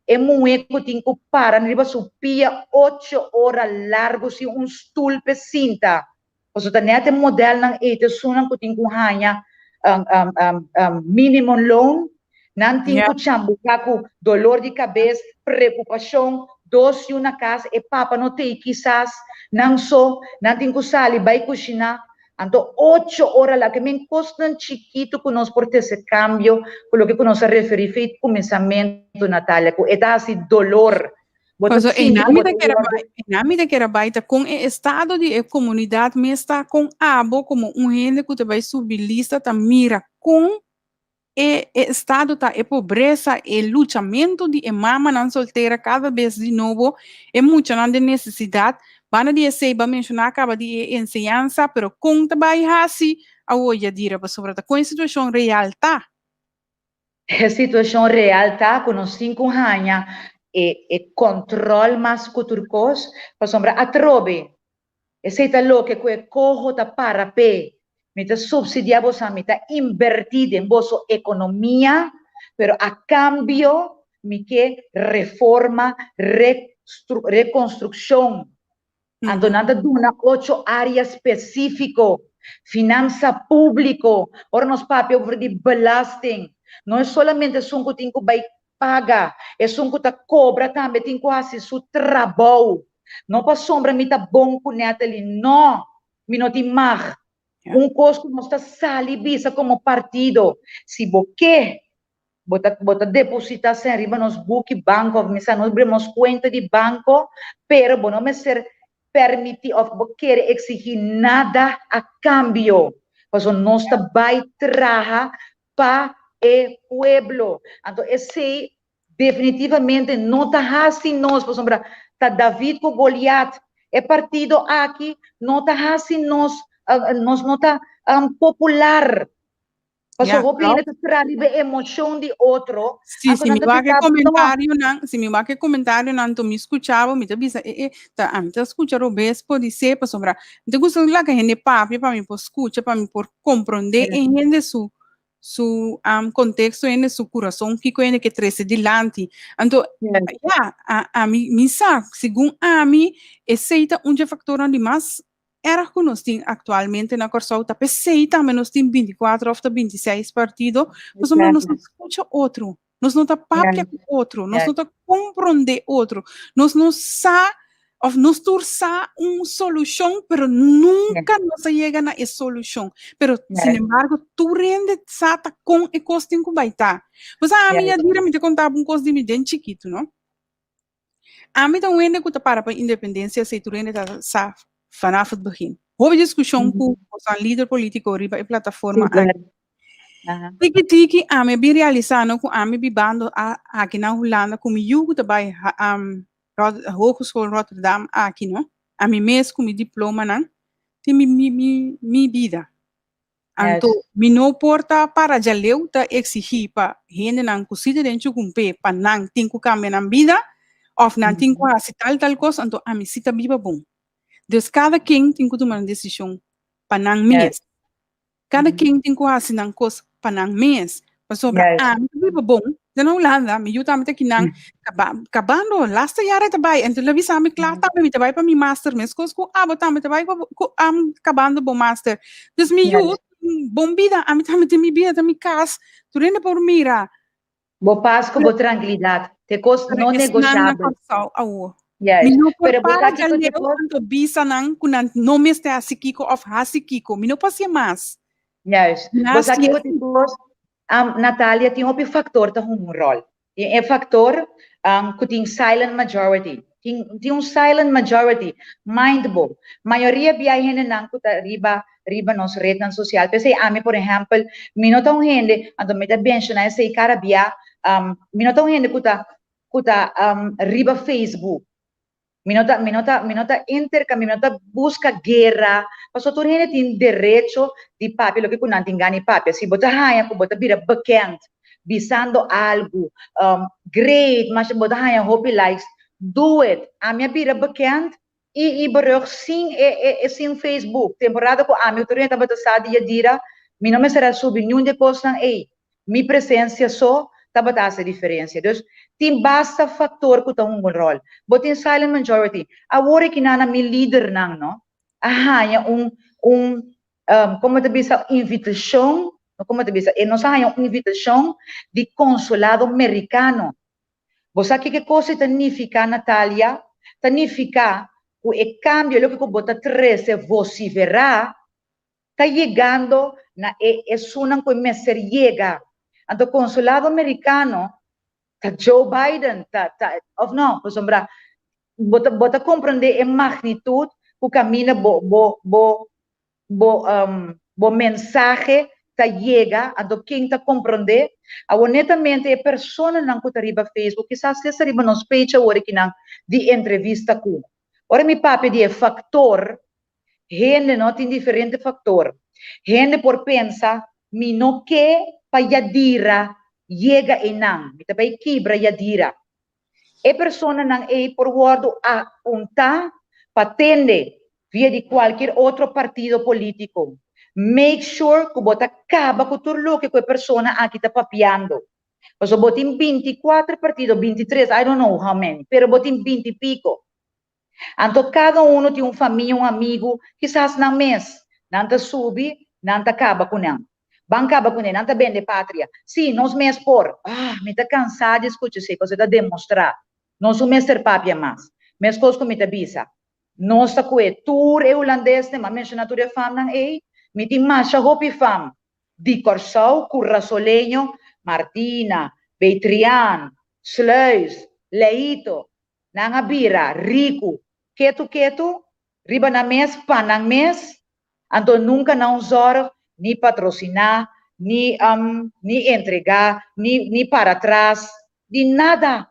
E muhé ku tin ku para riba su pia ocho ora largu sin un stul p'e sinta. Pasobra ta nèt e modelnan ei ta esunnan ku tin ku haña minimum loan, nan tin ku chambuká ku dolor di kabes, preokupashon, dos yu na kas, e papa no t'ei kisas, nan so, nan tin ku sali bai kushiná. Anto ocho ora la ke men kosnan chikitu ku nos por tese kambio ku loke ku nos a referí fei kuminsamentu, Natalia, ku e ta hasi dolor. Bo ta Paso sinti einan ku mi bo ta ta kere wòrdu. bai, einan mi ta kere bai ta kon e estado di e komunidat mes ta kon abo komo un hende ku ta bai subi lista ta mira kon e e estado ta, e pobresa, e luchamentu di e mamanan soltera kada bes di nobo, e muchanan den nesesidat. Banda di esei bo a menshoná kaba di e enseñansa, pero kon ta bai hasi awor Yadira pasobra ta kon e situashon real ta? E situashon real ta ku nos tin ku haña e e kòntròl mas ku tur kos, pasobra atrobe esei ta loke ku e koho ta para p'e. Mi ta supsidiá boso, mi ta inbertí den boso ekonomia, pero a kambio mi ke reforma, rekonstrukshon. Anto nan ta duna ocho área spesífiko, Finansa públiko, ora nos papia over di belasting, no e solamente esun ku tin ku bai paga, esun ku ta kobra tambe tin ku hasi su trabou. No pasobra mi ta bon ku Natalie, no, mi no tin mag. Un kos ku nos ta sali bisa komo partido, si bo ke Bo ta bo ta deposita sen riba nos buki banko of misa nos bri nos kuenta di banko, pero bo no mester permiti of bo kere eksigi nada a kambio, pasobra nos ta bai traha pa e pueblo. Anto esei definitivamente no ta hasi nos, pasobra ta David ku Goliat, e partido aki no ta hasi nos, nos no ta popular. Pasobra hopi hende ta traha riba e emocion di otro. Si, si mi wak e comentarionan, si mi wak e comentarionan to mi scucha bo, mi ta bisa e e ta ami ta scucha robes podisé pasobra mi ta gusta laga hende papia pa mi por scucha, pa mi por comprende e hende su su contexto, hende su curason, kico hende ke trece dilanti. Anto ya, ami mi sa, segun ami esey ta un dje factornan di mas Erg ku nos tin aktualmente na Kòrsou ta p'esei tambe nos tin 24 òf ta 26 partido, pasobra nos no ta skucha otro, nos no ta papia ku otro, nos no ta komprondé otro, nos no sa òf nos tur sa un solushon, pero nunka nos a yega na e solushon. Pero sinembargo tur hende sa ta kon e kos tin ku bai ta. Bo sa ami Yadira mi ta konta bo un kos di mi den chikitu no. Ami ta un hende ku ta para pa independensia esei tur hende ta sa vanaf het begin. Hopi diskushon ku boso lider politiko riba e plataforma aki. Tiki tiki ami a bin realisá no ku ami bibando aki na Hulanda ku mi yu ku ta bai Hogeschool Rotterdam aki no, ami mes ku mi diplomanan tin mi mi bida. Anto mi no por ta para djaleu ta exigí pa hendenan ku si ta den chukumpé pa nan tin ku kambia nan bida òf nan tin ku hasi tal tal kos, anto ami si ta biba bon. Dus kada ken tin ku tuma un desishon pa nan mes. Kada ken tin ku hasi nan kos pa nan mes. Pasobra ami ta biba bon den Hulanda, mi yu tambe ta kinan kaba kabando laste yara e ta bai. Anto el a bisa mi kla tambe mi ta bai pa mi master meskos ku abo tambe ta bai pa ku kabando bo master. Dus mi yu tin bon bida, ami tambe tin mi bida, ta mi kas, tur hende por mira. Bo pas ku bo trankilidat, te kos no negoshabel. Mi no por para dja leu anto bisa nan ku nan no mester hasi kiko òf hasi kiko. Mi no por hasié mas. Juist. Bo sa kiko tin kos, Natalia, tin hopi faktor ta hunga un ròl. Tin e faktor ku tin silent majority. Tin tin un silent majority. Mind bo, mayoria bia e hendenan ku ta riba riba nos retnan sosial. P'esei ami por ehèmpel, mi no ta un hende, anto mi ta menshoná esei kada bia, mi no ta un hende ku ta ku ta riba Facebook. Mi no ta mi no ta mi no ta interkambia, mi no ta buska guera, pasobra tur hende tin derecho di papia loke ku nan tin gana di papia. Si bo ta haña ku bo ta bira bekend bisando algu great, masha bo ta haña hopi likes, do it. Ami a bira bekend i i berug sin e e sin Facebook. Temporada ku ami otro hende tabata sa di Yadira, mi no mester a subi niun di e kosnan ei. Mi presencia so tabata haci diferencia. Dus, tin basta factor cu ta hunga un rol. Bo tin silent majority. Awor e kinana mi lidernan, no, a haña un, un, como ta bisa, invitacion, no como ta bisa, e nos a haña un invitacion di consulado Mericano. Bo sa kiko e cos ei ta nifica, Natalia? Ta nifica cu e cambio, loke cu bo ta trece vocifera, ta yegando na e esunnan ku e mester yega. Anto konsulado merikano ta Joe Biden ta ta òf no? Pasobra bo ta bo ta komprondé e magnitut ku kaminda bo bo bo bo bo mensahe ta yega, anto ken ta komprondé? Awor netamente e personanan ku ta riba Facebook, kisas ta riba nos page awor akinan di entrevista ku. Ora mi papia di e faktor Hende no tin diferente factor. Hende por pensa, Mi no ke pa Yadira yega einan, mi ta bay kibra Yadira. E personanan ei por wordo apunta pa tende via di cualkier otro partido politico. Make sure cu bo ta caba cu tur loke cu e persona aki ta papiando. Pasobra bo tin 24 partido, 23, I don't know how many, pero bo tin 20 y pico. Anto kada unu tin un famia, un amigu, kisas nan mes. Nan ta subi, nan ta kaba ku nan. Ban kaba kuné, nan ta bende patria. Sí, nos mes por. Ah, mi ta kansá di skucha esei, pasobra e ta demostrá nos no mester papia mas. Meskos ku mi ta bisa, nos ta kue tur e hulandesnan, mi a menshoná tur e famnan ei, mi tin masha hopi fam di Kòrsou, kurasoleño, Martina, Beitrian, Sluis, Leito, Nan a bira riku ketu ketu riba nan mes pa nan mes, anto nunka nan zòrg ni patrosiná, ni ni entregá, ni ni para tras di nada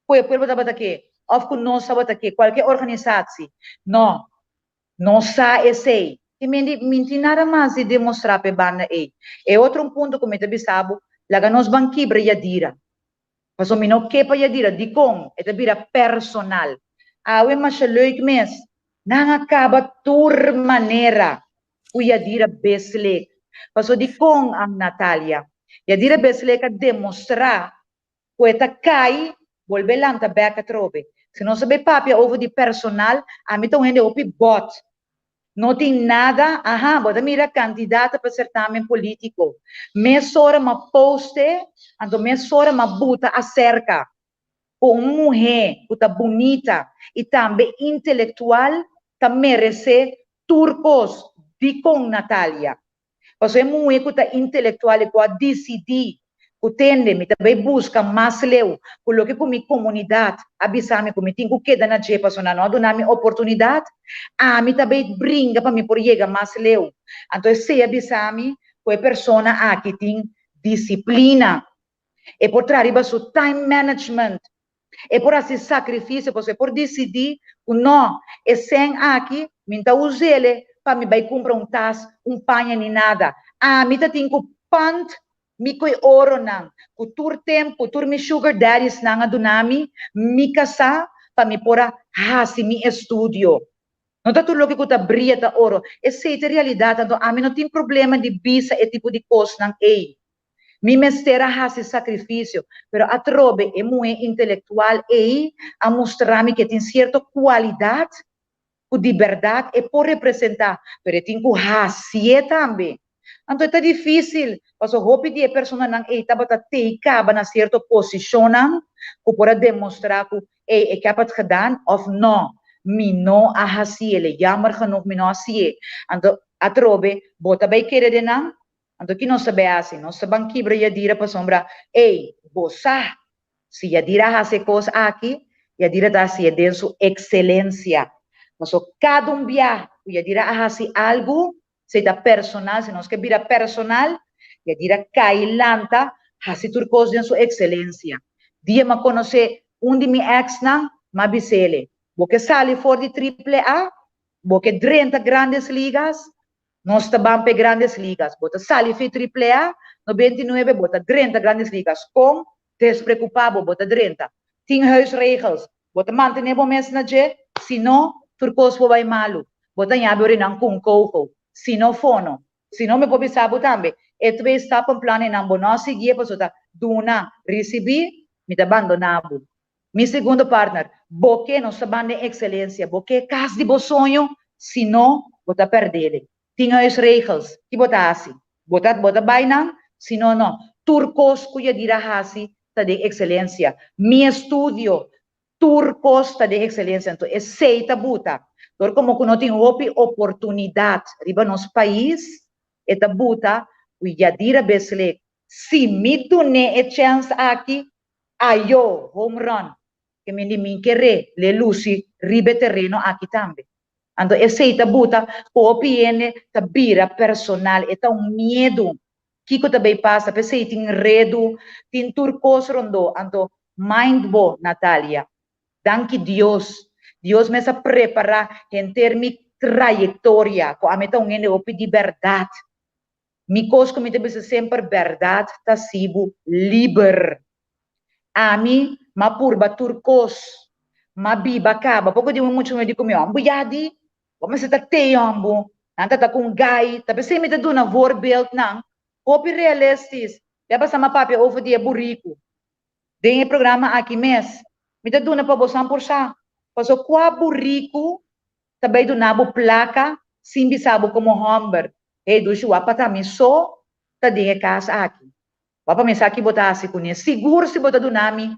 ku e pueblo tabata ke òf ku nos tabata ke, kualke organisatsi. No, nos sa esei. I mi di, mi tin nada mas di demostrá pa e banda ei. E otro un punto ku mi ta bisa bo, laga nos ban kibra Yadira. Pasobra mi no ke pa Yadira. Dikon? E ta bira personal. Awe masha leuk mes. Nan a kaba tur manera ku Yadira Besleek. Pasobra dikon, Ang Natalia? Yadira Besleek a demostrá ku e ta kai, bolbe lanta bèk atrobe. Si nos a bai papia over di personal, ami ta un hende hopi bòt. No tin nada, aha, bo ta mira candidata pa certamen politico. Mesora m'a poste, anto mesora m'a buta acerca cu un muhe cu ta bunita y tambe intelectual ta merece tur cos. Dicon Natalia? Pasobra e muhé ku ta intelektual i ku a disidí ku tende mi ta bai buska mas leu ku loke ku mi komunidat a bisa mi ku mi tin ku keda na dje pasobra nan no a duna mi oportunidat, ami ta bai bringa pa mi por yega mas leu. Anto esei a bisa mi ku e persona aki tin disiplina, e por traha riba su time management, E por hasi sakrifisio, pasobra e por disidí ku no, e sèn aki mi no ta us'el pa mi bai kumpra un tas, un paña ni nada. Ami ta tin ku pant mi ko'i oronan ku tur tempu tur mi sugar daddiesnan a duna mi, mi kasá pa mi por a hasi mi estudio. No ta tur loke ku ta bria ta oro. Esei ta e realidat, anto ami no tin problema di bisa e tipo di kosnan ei. Mi mester a hasi sakrifisio, pero atrobe e muhé intelektual ei a mustra mi ku e tin sierto kualidat ku di bèrdat e por representá, pero e tin ku hasié tambe. Anto e ta difísil, pasobra hopi di e personanan ei tabata tei kaba na sierto posishonnan ku por a demostrá ku, ey, ik heb het gedaan òf nò, mi no a hasié, jammer genoeg mi no a hasié. Anto atrobe bo ta bai kere den nan? Anto ki nos ta bai hasi? Nos ta ban kibra Yadira pasobra, ey, bo sa Si Yadira hasi e kos aki, Yadira ta hasié den su ekselensia. Paso kada un bia ku Yadira a hasi algu, esei ta personal, si nos ke bira personal, Yadira kai lanta hasi tur kos den su ekselensia. Dia m'a konosé un di mi èksnan, m'a bis'ele, Bo ke sali for di triple A? Bo ke drenta Grandes Ligas? Nos ta ban p'e Grandes Ligas. Bo ta sali fi Triple A, 99, bo ta drenta Grandes Ligas. Kon? Desprekupá bo, bo ta drenta. Tin huisregels. Bo ta mantené bo mes na dje, si no, tur kos por bai malu. Bo ta ñabi ora nan ku un koho. Si no, fono. Si no, mi por bisa bo tambe, e twee stappenplan einan bo no a siguié pasobra ta duna, risibí, mi ta bandoná bo. Mi segundo partner, bo ke nos ta ban den excelencia, bo ke cas di bo soño, si no, bo ta perdele. Tin huisregels, ki bo ta haci? Bo ta bo ta bay nan? Si no, no. Tur cos cu Yadira haci ta den excelencia. Mi estudio, tur cos ta den excelencia. Anto esey ta buta. Dor como cu no tin hopi oportunidad riba nos pais, e ta buta cu Yadira Besleek, si mi dun'é e chens aki, Ayo, home run! Ke men di min keré le lusi riba e tereno aki tambe. Anto esei ta buta ku hopi hende ta bira personal, e ta un miedu kiko ta bay pasa, p'esei tin redu, tin tur kos rondó. Anto mind bo, Natalia, danki Dios, Dios mes a prepará henter mi trayektoria ku ami ta un hende hopi di bèrdat. Mi kos ku mi ta bisa semper bèrdat ta hasi bo liber. Ami m'a purba tur kos, m'a biba kaba. Poko di un mucha muhé di ku mi, Hombu ya di, bo mester ta tei hombu. Nan ta ta ku un gai. Ta p'esei mi ta duna voorbeeldnan hopi realistis. Ya pasa m'a papia over di e buriku den e programa aki mes. Mi ta duna pa bosan por sa. Pasobra kua buriku ta bai duna bo plaka sin bisa bo komo hòmber, Hey dushi, wak pa ta mi so ta den e kas aki. Wak pa mi sa ki bo ta hasi kuné. Sigur si bo ta duna mi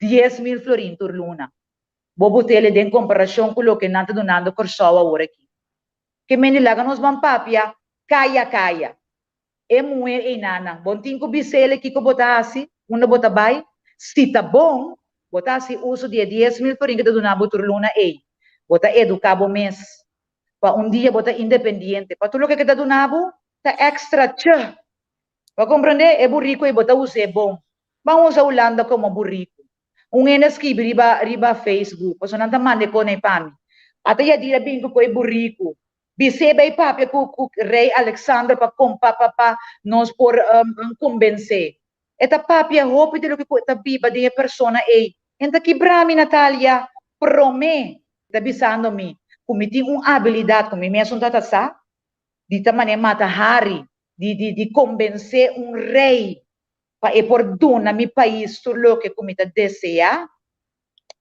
10,000 florin tur luna. Bo bot'el den komparashon ku loke nan ta dunando Kòrsou awor aki. Ke mende laga nos ban papia kaya kaya. E muhé einanan, bo tin ku bis'el kiko bo ta hasi, unda bo ta bai. Si ta bon, bo ta hasi uso di e 10,000 florin ku ta duna bo tur luna ei. Bo ta eduká bo mes pa un dia bo ta independiente. Pa tur loke ke ta duna bo ta extra tjë. Bo a komprendé? E buriku ei bo ta us'é bon. Ban usa Hulanda komo buriku. Un hende a skibi riba riba Facebook, pasobra nan ta manda e kos ei pa mi. Ata Yadira bin ku e buriku. Bis'é bai papia ku ku Rei Alexander pa kon pa pa pa nos por kombens'é. E ta papia hopi di loke ku e ta biba den e persona ei. En ta kibra mi, Natalia. Promé ta bisando mi ku mi tin un abilidat ku mi mesun ta ta sa, di ta manera mata hari, di di di kombensé un rei pa e por duna mi pais tur loke ku mi ta deseá.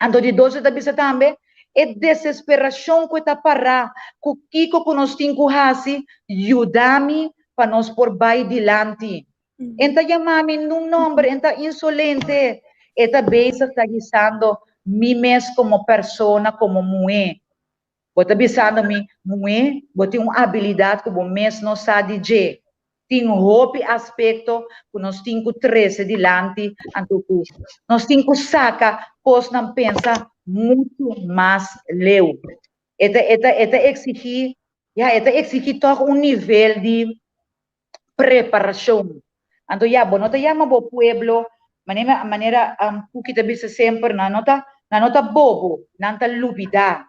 Anto di dos e ta bisa tambe, e desesperashon ku e ta pará ku kiko ku nos tin ku hasi, yuda mi pa nos por bai dilanti. En ta yama mi nun nomber, en ta insolente. E ta bezig ta hisando mi mes komo persona, komo muhé. Bo ta bisando mi, muhé, bo tin un abilidat ku bo mes no sa di dje. Tin hopi aspekto ku nos tin ku trese dilanti, anto ku nos tin ku saka kosnan pensa muchu mas leu. E ta, e ta, e ta eksigí, ya, e ta eksigí tòg un nivel di preparashon. Anto ya, bo no ta yama bo pueblo, manera, manera Kuki ta bisa semper, nan no ta, nan no ta bobo, nan ta lubidá.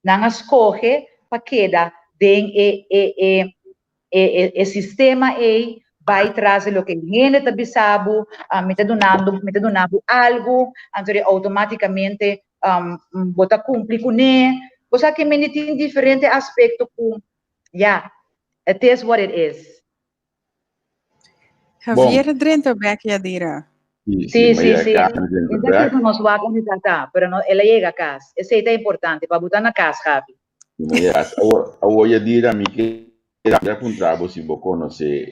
Nan a skohe pa keda den e, e, e. E sistema ei bai tras di loke hende ta bisa bo, mi ta dunando, mi ta duna bo algu, anto di outomátikamente bo ta kumpli kuné. Bo sa ke mende tin diferente aspekto ku, ya, it is what it is. Javier a drenta bek, Yadira. Sí, sí, sí. Entonces ku nos wak unda ta ta, pero no, el a yega kas. Esei ta importante, pa bo ta na kas, Javi. Yes. Awor, awor Yadira, mi ke puntra bo si bo konosé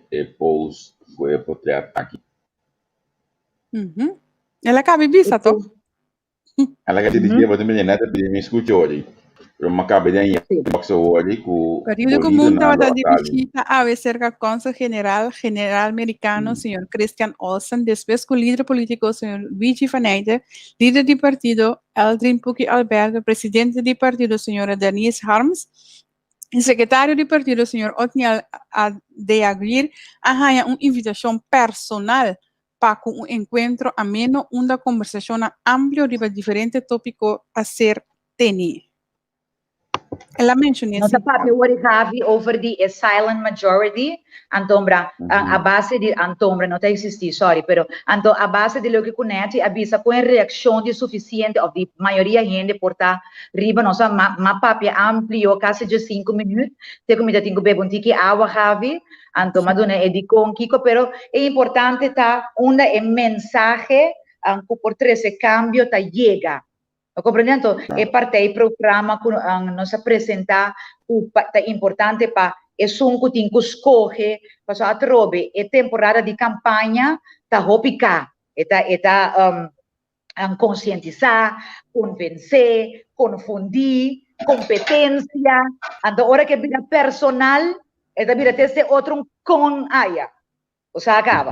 e post ku e portret aki. El a kaba bisa, toch? El a di bo tambe net a pidi mi skucha ori. Pero mi a kaba den inbox ori ku Periodo Común tabata di bishita awe serka Konsul General General Merikano señor Christian Olsen despues ku lider politiko señor Luigi Faneyte, lider di partido Eldrin Puki Alberto, presidente di partido señora Denise Harms i sekretario di partido señor Otniel Adeaguir a haña un invitashon personal pa ku un enkuentro ameno unda kombersashonnan amplio riba diferente tópiko a ser tení. El a menshoné Nos a papia wor Javi over di e silent majority, antombra a base di, antombra no ta existi, sorry, pero anto a base di loke ku Netty a bisa ku e reakshon di sufisiente of di mayoria hende por ta riba nos a ma papia amplio kasi djesinku minüt te ku mi ta tin ku bebe un tiki awa Javi. Anto m'a duna e dikon kiko, pero e importante ta unda e mensahe ku por trese kambio ta yega. Bo komprende? Anto e partij programa ku nos a presentá ku ta importante pa esun ku tin ku skohe, pasobra atrobe e temporada di kampaña ta hopi ka. E ta e ta konsientisá, konvensé, konfundí, kompetensia. Anto ora ku e bira personal, e ta bira te otro un kon aya. Bo sa kaba.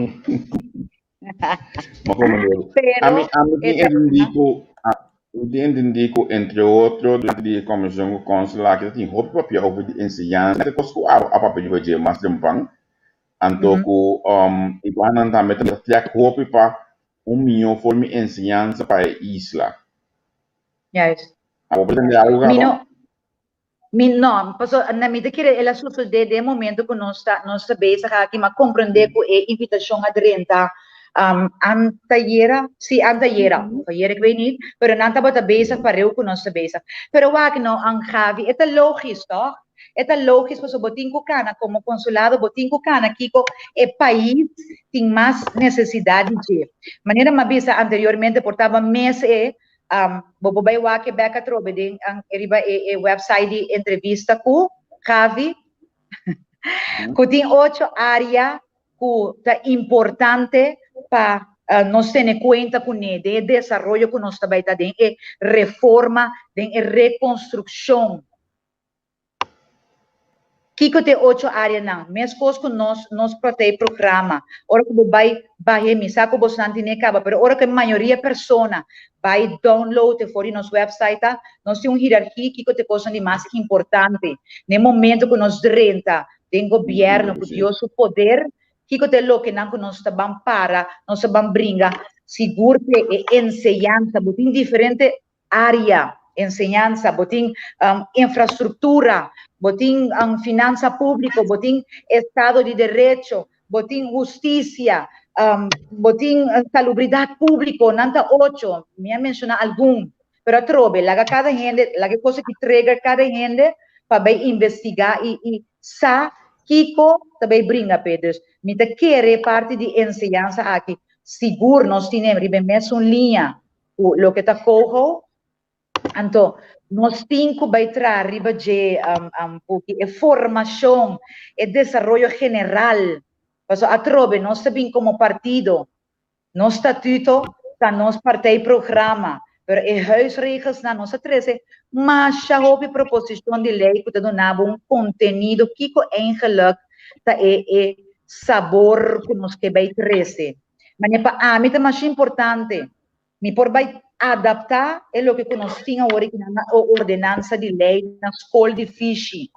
Pero ami ami tin entendí ku mi tin entendí ku entre otro durante di e komishon ku kònsel aki ta tin hopi papia over di enseñansa e kos ku abo a papia riba dje mas trempan anto ku igual nan tambe ta trèk hopi pa un mihó forma di enseñansa pa e isla. Juist. Abo por tende algo Mi no, mi no, paso na mi ta kere el a sucede den e momento cu nos ta, nos ta bezig aki, m'a comprende cu e invitacion a drenta um, antayera, si antayera, of ayera ik weet niet, pero nan tabata bezig pareu cu nos ta bezig. Pero wak no, an Gavi, e ta logisch toch? E ta lógis pasobra bo tin ku kana komo konsulado, bo tin ku kana kiko e pais tin mas nesesidat di dje. Manera mi a bisa anteriormente por taba mes e bo por bai wak e bek atrobe den riba e website di entrevista ku Gavi ku tin ocho área ku ta importante pa nos tene kuenta kuné den e desaroyo ku nos ta bai ta den e reforma, den e rekonstrukshon. Kiko ta e ocho áreanan? Meskos ku nos, nos protei programa. Ora ku bo bai bah'é, mi sa ku bosnan tine kaba, pero ora ku e mayoria persona bai download e for di nos website ta, nos tin un hierarki kiko ta e kosnan di mas importante. Na e momento ku nos drenta den gobièrnu ku Dios su poder, kiko ta e lokenan ku nos ta ban para, nos ta ban bringa? Sigur te e enseñansa. Bo tin diferente área, enseñansa, bo tin infrastruktura, bo tin finansa públiko, bo tin estado di derecho, bo tin hustisia, bo tin salubridat públiko, nan ta ocho, mi a menshoná algun, pero atrobe laga kada hende, laga e kos aki trigger kada hende pa bai investigá i sa kiko ta bai bringa p'e. Dus mi ta kere parti di enseñansa aki sigur nos tine riba e mesun liña ku loke ta koho, anto nos tin ku bai traha riba dje puki e formashon, e desaroyo general, pasobra atrobe nos ta bin komo partido, nos statuto ta nos partijprogramma, pero e huisregelsnan nos a trese masha hopi proposishon di lei ku ta duna bo un kontenido kiko eigenlik ta e e sabor ku nos ke bai trese. Mane pa ami ta masha importante Mi por bai adaptá e loke ku nos tin awor aki na ordenansa di lei na skol di fishi.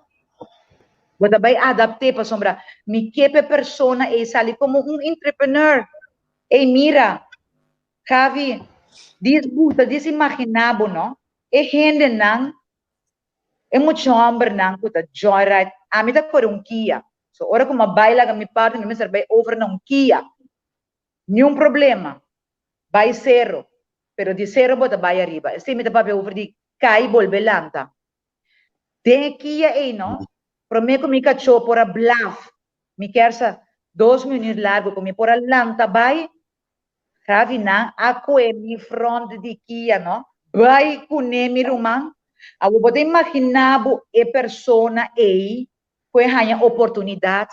Bo ta bai adapt'é pasobra mi ke pa e persona ei sali komo un entrepreneur. Ei mira, Javi, dis buta, dis imaginá bo no, e hendenan, e mucha hòmbernan ku ta joyride, ami ta kore un kia. So ora ku mi a bai laga mi parti mi mester bai over na un kia. Niun problema. Bai sero. Pero di sero bo ta bai ariba. Esei mi ta papia over di kai bolbe lanta. Den e kia ei no, promé ku mi kachó por a blaf, mi kier sa dos minüt largu ku mi por a lanta bai, Javi nan a kue mi front di kia no. Bai kuné mi ruman. Awor bo ta imaginá bo e persona ei ku e haña oportunidat?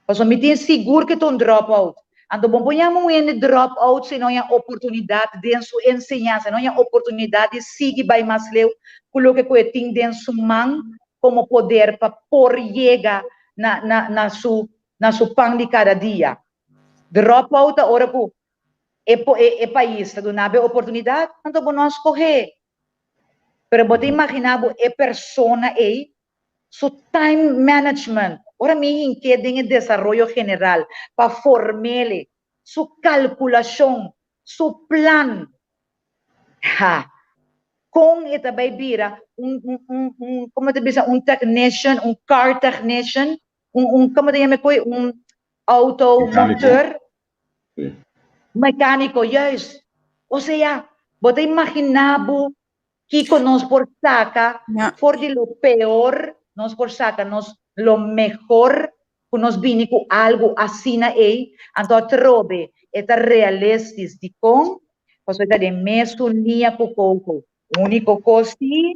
Pasobra mi tin sigur ku e ta un drop out. Anto bo por yama un hende drop out si no haña oportunidat den su enseñansa, no haña oportunidat di sigui bai mas leu ku loke ku e tin den su man komo poder pa por yega na na na su na su pan di kada dia. Drop out ta ora ku e e pais ta duna bo e oportunidat, anto bo no a skohé. Pero bo ta imaginá bo e persona ei su time management, ora mi hink'é den e desaroyo general pa form'el, su kalkulashon, su plan, ha, kon e ta bai bira un, un, un, un, komo ta bisa, un technician, un car technician, un, un, komo ta yama e koi, un auto monteur. Mecánico, juist. Osea, bo ta imaginá bo kiko nos por saca for di lo peor, nos por saca nos lo mehor ku nos bini ku algu asina ei, anto atrobe e ta realistis. Dikon? Pasobra e ta den mesun liña ku Coco. Úniko kos si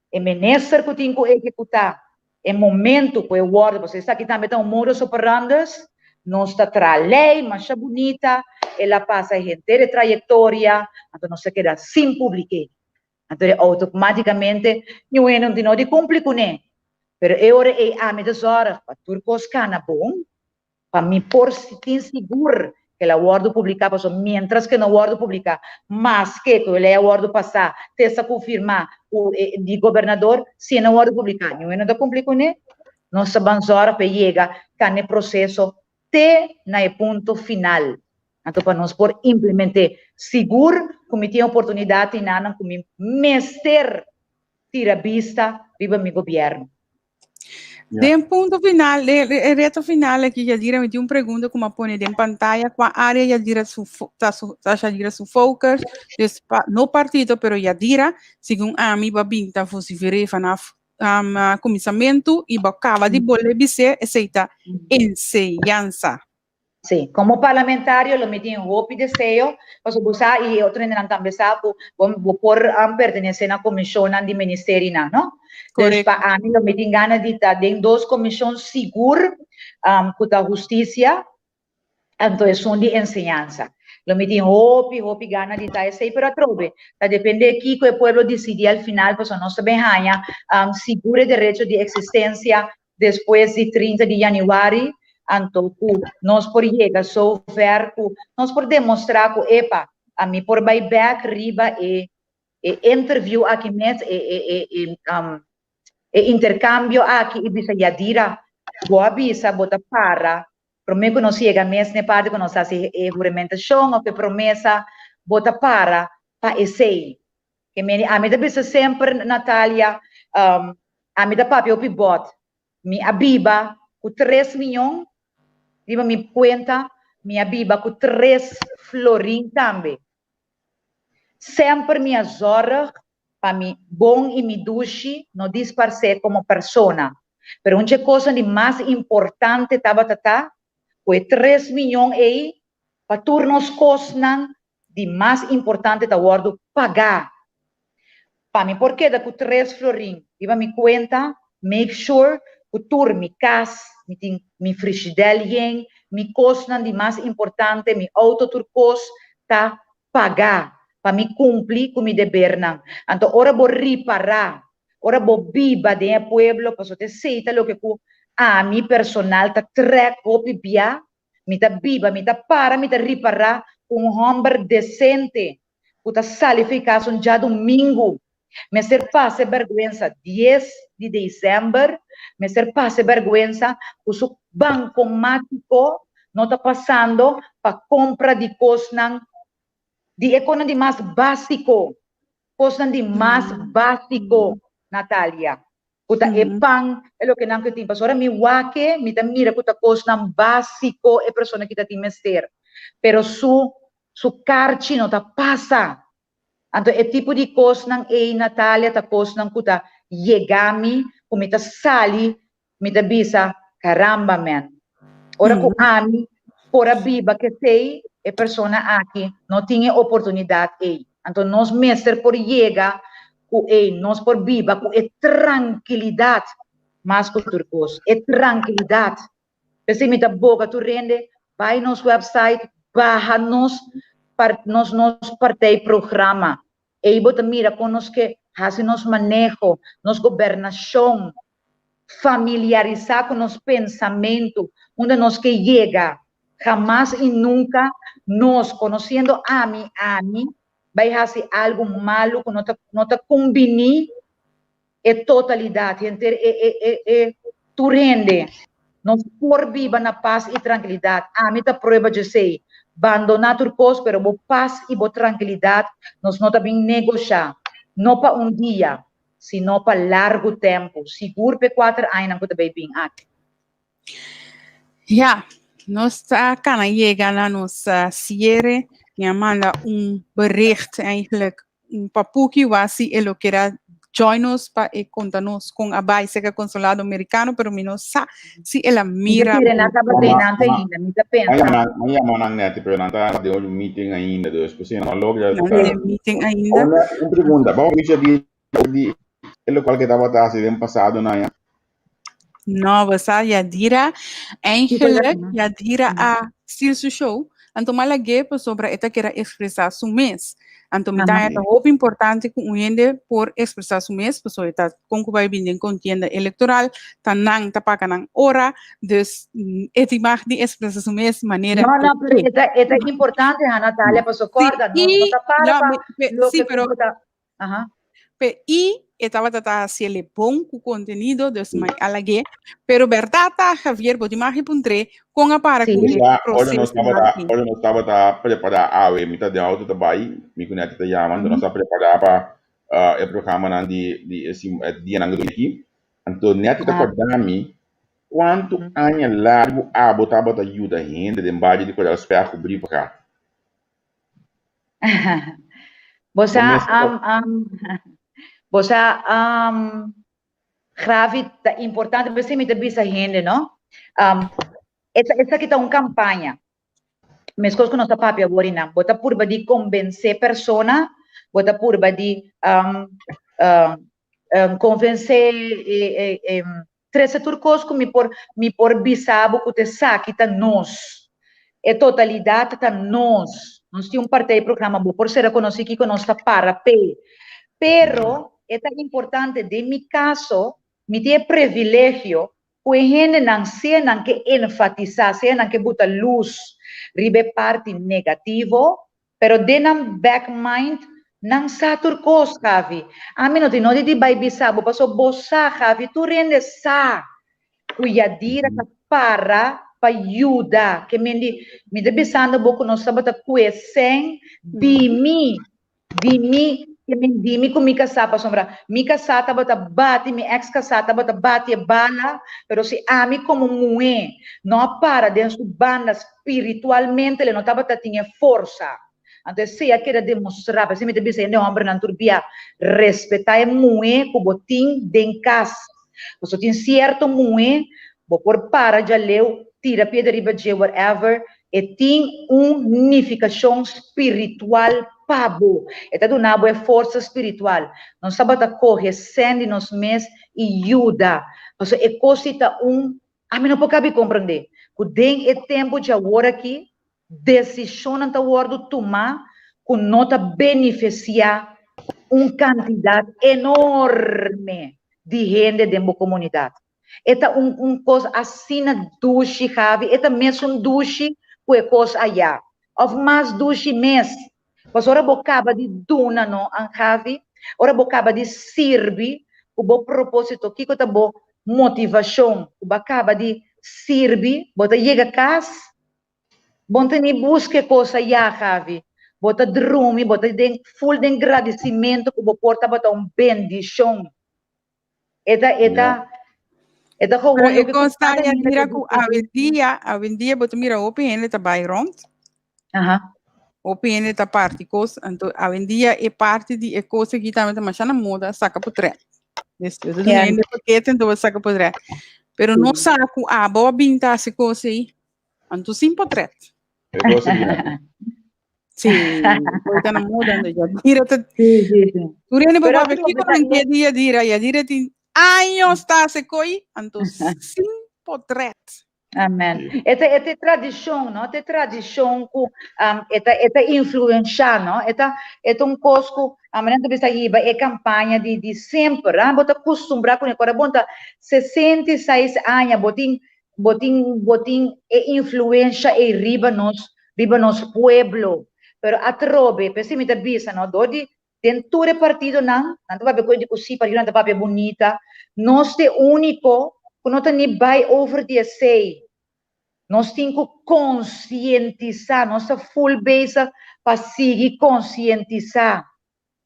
E minister ku tin ku ehekutá e momentu ku e wòrdu, pasobra esaki tambe ta un modus operandus, nos ta traha lei masha bunita, el a pasa henter e trayektoria, anto nos ta keda sin publik'é. Anto e outomátikamente niun hende no tin no di kumpli kuné. Pero e ora ei ami ta zòrg pa tur kos kana bon, Pa mi por tin sigur ku el a wòrdu publiká, pasobra miéntras ku e no wòrdu publiká, maske ku e lei a wòrdu pasá, te sa konfirmá ku e di gobernador, si e no wòrdu publiká, niun e no ta kumpli kuné. Nos ta ban zòrg pa e yega kanda e proseso te na e punto final. Anto pa nos por implement'é. Sigur ku mi tin oportunidat i nanan ku mi mester tira bista riba mi gobièrnu. Den punto final, e reto final aki, Yadira, mi tin un pregunta ku mi a pone den pantaya, kua área Yadira su ta su ta Yadira su focus? Dus pa no partido, pero Yadira, segun ami, bo a bin ta vosifer'é vanaf kuminsamentu i bo kaba di bolbe bis'é, esei ta enseñansa. Sí, como parlamentario lo mi tin hopi deseo, pasobra bo sa y e otro hendenan tambe sa cu bo bo por pertenece na comisionnan di ministerionan, no? Dus pa ami lo mi tin gana di ta den dos comision sigur cu ta husticia anto esun di enseñansa. Lo mi tin hopi, hopi gana di ta esey, pero atrobe ta depende kico e pueblo dicidi al final, pasobra nos ta bin haña sigur e derecho di existencia Despues di 30 di januari, anto ku nos por yega so ver ku nos por demostrá ku epa, ami por bai bèk riba e e interview aki mes, e e e e e interkambio aki i bisa Yadira, bo a bisa bo ta para promé ku nos yega mes n'e parti ku nos hasi e huramentashon òf e promesa, bo ta para pa esei. Ke meni ami ta bisa semper Natalia, ami ta papia hopi bot. Mi a biba ku tres miyon riba mi kuenta, mi a biba ku tres florin tambe. Semper mi a zorg pa mi bon i mi dushi no disparsé komo persona. Pero un dje kosnan di mas importante tabata ta ku e tres miyon ei pa tur nos kosnan di mas importante ta wòrdu pagá. Pa mi por keda ku tres florin riba mi kuenta, make sure ku tur mi kas, mi tin mi frishidèl yen, mi kosnan di mas importante, mi outo tur kos ta pagá pa mi kumpli ku mi debernan. Anto ora bo ripará, ora bo biba den e pueblo, pasobra ta esei ta loke ku ami personal ta trèk hopi bia Mi ta biba, mi ta para, mi ta ripará ku un hòmber desente ku ta sali fo'i kas un djadumingu mester pasa e bèrgwensa dies di desèmber, mester pasa e bèrgwensa ku su bankomátiko no ta pasando pa kompra di kosnan, di e kosnan di mas básiko, kosnan di mas básiko, Natalia. Ku ta e pan, e loke nan ku tin. Pasobra ora mi wak e, mi ta mira ku ta kosnan básiko e persona ki ta tin mester. Pero su su karchi no ta pasa. Anto e tipo di kosnan ei, Natalia, ta kosnan ku ta yega mi, ku mi ta sali, mi ta bisa, Caramba, man. Ora ku ami por a biba kesei, e persona aki no tin e oportunidat ei. Anto nos mester por yega ku ei nos por biba ku e trankilidat mas ku tur kos, e trankilidat. P'esei mi ta boga tur hende bai nos website, baha nos nos nos partij programa. Ei bo ta mira kon nos ke hasi nos maneho, nos gobernashon, familiarisá ku nos pensamentu, unda nos ke yega. Hamas i nunka nos, konosiendo ami, ami, bai hasi algu malu ku no ta no ta kumbiní e totalidat, henter e e e e tur hende. Nos por biba na pas i trankilidat. Ami ta prueba djesei. Bandoná tur kos, pero bo pas i bo trankilidat nos no ta bin negoshá, no pa un dia, sino pa largu tempu, sigur p'e kuater añanan ku ta bai bin aki. Ja, nos ta kana yega na nos cierre. Mi a manda un bericht eigenlijk un pa Puki wak si e lo kier a join nos pa e konta nos kon a bai serka consulado merikano, pero mi no sa si el a mira. Mi ta kere nan tabata einan te ainda, mi ta pensa. Mi a yama nan nèt, pero nan ta den un meeting ainda, dus p'esei nan no a logra. Nan den meeting ainda. Un pregunta, bo a bisa di di e lokual ke tabata hasi den pasado nan ya? No, bo sa Yadira eigenlijk Yadira a steal su show. Anto m'a lag'é pasobra e ta kere ekspresá su mes. Anto mi ta haña ta hopi importante ku un hende por ekspresá su mes pasobra e ta kon ku bai bini den kontienda elektoral, ta nan ta paga nan ora, dus e tin mag di ekspresá su mes manera No, no, pero e ta e ta importante ha Natalia, pasobra kòrda nos no ta para pa loke ku ta Aha. Pe i e tabata ta hasiele bon ku kontenido, dus mai a lag'é. Pero bèrdat ta, Javier, bo tin mag di puntr'é kon a para ku e Ora nos proseso tabata, aki. ora nos tabata prepará awe, mi ta den outo ta bai, mi ku Netty ta yama, anto nos a prepará pa e programanan di di e sim e dianan ku ta bini aki. Anto Netty ta kòrda mi kuantu aña largu abo tabata yuda hende den bario di Koral Spèg ku brievengat. Bo sa, bo sa, Gravi, ta importante, p'esei mi ta bisa hende, no? Esaki ta un kampaña. Meskos ku nos ta papia awor i nan. Bo ta purba di kombensé persona, bo ta purba di konvensé e Trese tur kos ku mi por mi por bisa bo ku ta esaki ta nos. E totalidat ta nos. Nos tin un partij programa, bo por sera konosí kiko nos ta para p'e. Pero e ta importante, den mi kaso, mi tin e previlegio ku e hendenan, sea nan ke enfatisá, sea nan ke buta lus riba e parti negativo, Pero den nan back mind, nan sa tur kos, Javi. Ami no tin nodi di bai bisa bo, pasobra bo sa, Javi, tur hende sa ku Yadira ta para pa yuda. Ke men di, mi ta bisando bo ku nos tabata kue sèn di mi, di mi, ke men di mi ku mi kasá, pasobra mi kasá tabata bati, mi eks kasá tabata bati e bala, pero si ami komo muhé no a para den su banda Spiritualmente le no tabata tin e forsa. Anto esei a keda demostrá. P'esei mi ta bisa hende hòmbernan tur bia, respetá e muhé ku bo tin den kas. Pasobra tin sierto muhé, bo por para djaleu, tira piedra riba dje, whatever, e tin un nifikashon spiritual pa bo. E ta duna bo e forsa spiritual. Nos tabata kohe sèn di nos mes i yuda. Pasobra e kos ei ta un Ami no por kabi komprendé ku den e tempu dje awor aki desishonnan ta wòrdu tumá ku no ta benefisiá un kantidat enorme di hende den bo komunidat. E ta un un kos asina dushi, Javi, e ta mesun dushi ku e kos ayá, òf mas dushi mes. Pasobra ora bo kaba di duna no, Javi, ora bo kaba di sirbi ku bo propósito, kiko ta bo motivashon ku bo a kaba di sirbi, bo ta yega kas, bo no ta ni buska e kos ayá, Javi. Bo ta drumi, bo ta den ful den gradisimentu ku bo por tabata un bendishon. E ta, e ta, e ta gewoon Pero e loke ku kos ta kada hende Yadira ta ku disidí. awendia, awendia bo ta mira hopi hende ta bai rond. Hopi hende ta parti kos, anto awendia e parti di e kos aki tambe ta masha na moda, saka potrèt. Des bo ta duna hende pakete anto bo saka potrèt. Pero no sa ku abo a bin ta hasi kos ei, anto sin potrèt. E kos aki nan. Sí, hoy ta na moda, anto Yadira ta Sí, sí, sí. Tur hende por Pero papia atrobe kiko ta nan e ke di Yadira, Yadira tin años ta hasi koi, anto sin potrèt. Amen. E ta, e ta tradishon, no? E ta tradishon ku um, e ta, e ta influenshá, no? E ta, e ta un kos ku a manera ta bisa hiba e kampaña di, di semper, ah? Bo ta kustumbrá kuné. Ora bo ta 66 aña, bo tin, bo tin, bo tin e influensha ei riba nos, riba nos pueblo. Pero atrobe, p'esei mi ta bisa, no? Dor di Den tur e partidonan, nan ta papia ku di ku sí, partidonan ta papia bunita. Nos ta e úniko ku no ta ni bai over di esei. Nos tin ku konsientisá, nos ta ful bezig pa sigui konsientisá.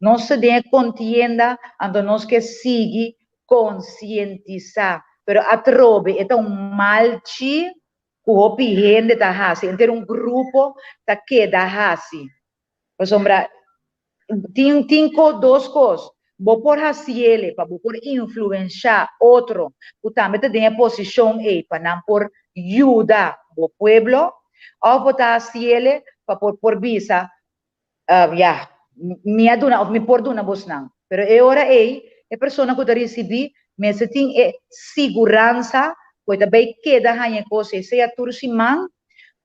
Nos ta den e kontienda, anto nos ke sigui konsientisá. Pero atrobe e ta un malchi ku hopi hende ta hasi, henter un grupo ta keda hasi. Pasobra tin tin ko dos kos, bo por hasiele pa bo por influenshá otro ku tambe ta den e posishon ei pa nan por yuda bo pueblo, òf bo ta hasiele pa por por bisa, ya, mi a duna òf mi por duna bosnan. Pero e ora ei e persona ku ta risibí mester tin e siguransa ku e ta bai keda haña e kos ei, sea tur siman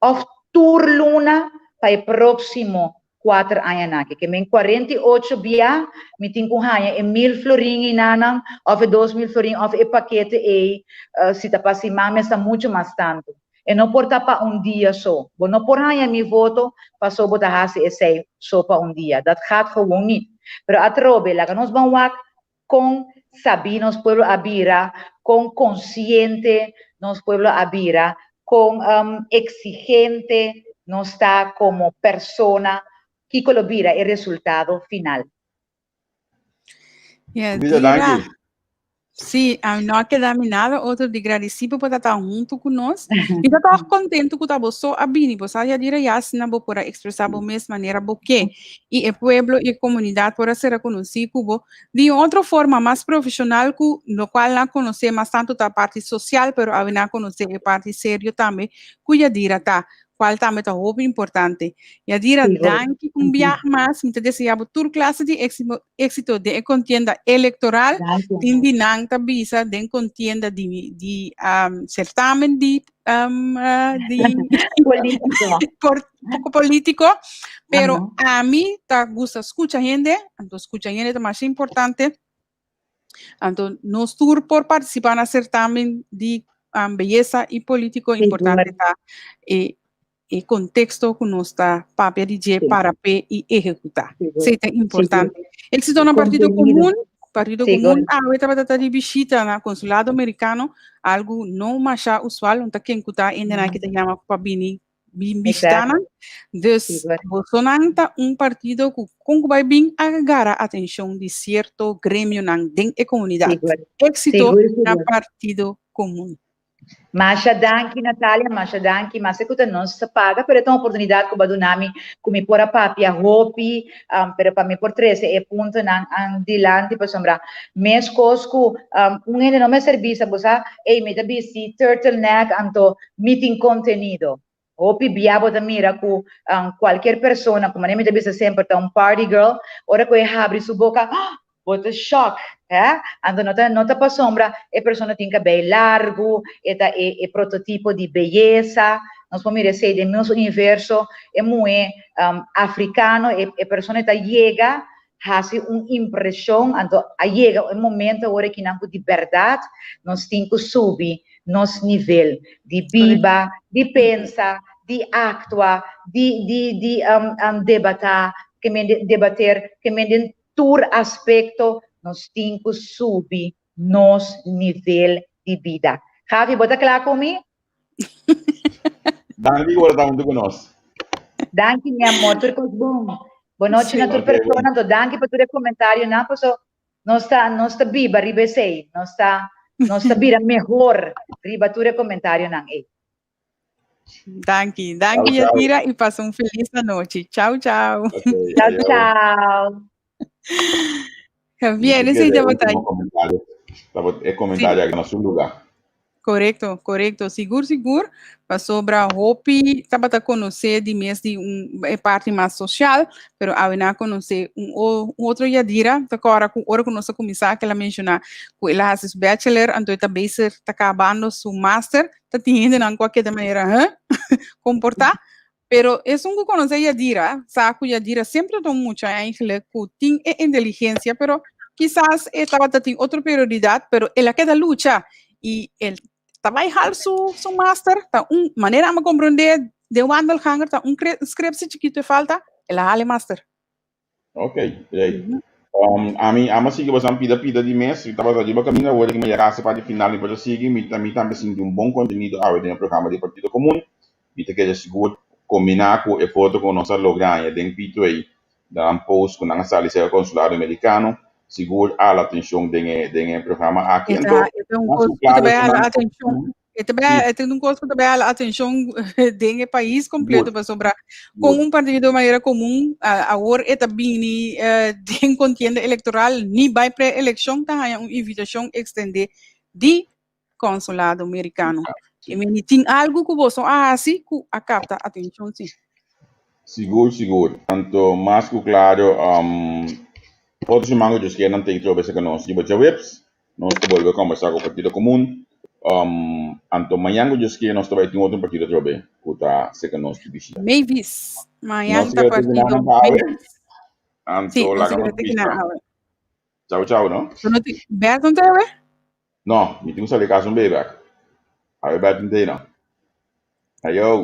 òf tur luna pa e próksimo kuater añanan. Ke men 48 bia mi tin ku haña e mil florin einanan òf e 2000 florin òf e pakete ei, si ta pa siman mes ta muchu mas tantu. E no por ta pa un dia so. Bo no por haña mi voto paso bo ta hasi esei so pa un dia. Dat gaat gewoon niet. Pero atrobe, laga nos ban wak kon sabí nos pueblo a bira, kon konsiente nos pueblo a bira, kon eksigente nos ta komo persona, kiko lo bira e resultado final. Lisa, danki. Sí, a mi no a keda mi nada otro di gradisí bo por ta ta huntu ku nos. Mi ta tòg kontentu ku ta bo so a bini. Bo sa Yadira ya asina bo por a ekspresá bo mes manera bo ke. I e pueblo i e komunidat por a sera konosí ku bo di un otro forma mas profeshonal ku lokual nan konosé mas tantu ta parti sosial pero awe nan konosé e parti serio tambe ku Yadira ta. Cual tambe ta hopi importante. Yadira, Sí, hopi. danki un biaha mas. Mi ta desea bo tur clase di éxito, éxito den e contienda electoral. Danki. Tin di nan ta bisa den contienda di, di um, certamen di, um, uh, di Político. por, poco político. Pero ami ta gusta scucha hende, anto scucha hende ta mas importante. Anto nos tur por participa na certamen di um, belleza y político. Importante ta e, e contexto ku nos ta papia di dje para pe y ehecuta. Esei ta importante. Éxito na Partido Contenido. Común. Partido Común awe tabata ta di bishita na Consulado Americano, algo no masha usual, un ta ken ku ta hendenan ki ta yama pa bini bin bishita nan. Dus bosonan ta un partido ku kon ku bai bin a gara atenshon di sierto gremionan den e komunidat. Éxito na Partido Komun. Masha danki Natalia, masha danki. Maske ku ta nos ta paga, pero e ta un oportunidat ku bo a duna mi ku mi por a papia hopi, pero pa mi por trese e puntonan dilanti pasobra meskos ku un hende no mester bisa bo sa, ey mi ta bisti turtleneck anto Mi tin contenido. Hopi bia bo ta mira cu cualkier persona, cu manera mi ta bisa semper, ta un party girl, ora cu e habri su boca, ah! Bo ta shock, he? Anto no ta, no ta pasobra e persona tin cabey largu, e ta e, e prototipo di beyesa. Nos por mira esey den nos universo, e muhe africano, e, e persona ta yega hasi un impresion, anto a yega e momento awor akinan cu di berdad nos tin cu subi nos nivel di biba, di pensa, di actua, di di di debata, ke men debater, ke men den tur aspecto nos tin cu subi nos nivel di bida. Javi, bo ta cla cu mi? Danki ku bo ta huntu ku nos. Danki mi amor, tur kos bon. Bon nochi na tur Ok, bon. persona, anto danki pa tur e komentarionan, paso. Nos ta biba riba esei, nos ta bira mehor riba tur e comentarionan ei. Danki, danki. Ciao, ciao. Yadira, i pasa un felis anochi. Ciao, ciao. Ok, Ciao, ayo. Ciao. Javier, esei tabata. Último komentario. E komentario aki na su lugá. Korekto. Sigur, sigur. Pasobra hopi tabata konosé di mes di un parti mas sosial, pero awe nan a konosé un otro Yadira, ta ora ku ora ku nos a kuminsá ku el a menshoná ku el a hasi su bachelor, anto ta bezig ta kabando su master, ta tin hendenan ku a keda manera, huh? Komportá. Pero esun ku konosé Yadira, sa ku Yadira semper ta un mucha eigenlijk ku tin e inteligensia, pero kisas e tabata tin otro prioridat, pero el a keda lucha i el ta bai haal su master, ta un manera mi a komprondé den wandelganger, ta un scriptie chikitu e falta, el a haal e master. Ok, great. Ami a sigui bastante pida pida di mes, mi tabata riba kaminda, awor ku mi a yega parti final, mi por sigui, mi tambe sinti un bon kontenido awe den e programa di Partido Komun. Mi ta kere sigur kombiná ku e foto ku nos a logra den P2A, dan post ku nan a sali serka konsulado amerikano, sigur a hala atenshon den e programa aki. Anto, e un mas kos ku klaro ta hala nan- atenshon. E ta un kos ku ta hala atenshon den e pais kompleto pasobra ku un partido manera komun awor e ta bini den kontienda elektoral ni bai pre-elekshon ta haña un invitashon ekstendé di konsulado amerikano. I mi tin algu ku boso a hasi ku a kapta atenshon, sí. Sigur, sigur. Anto, mas ku klaro, otro siman ku Dios kier nan tin trobe ku nos riba djaweps, nos ta bolbe kombersá ku Partido Komun. Anto mañan ku Dios kier nos ta bai tin otro partido trobe ku ta serka nos di bishita. Mavis. Mañan Nos ta keda partido terminá pa awe. Mavis. Anto Sí, nos laga keda nos terminá bista. awe. Ciao, ciao, no? So no tin Bert no te? No, mi tin ku sali kas un bebek. Awe Bert no. Ayo.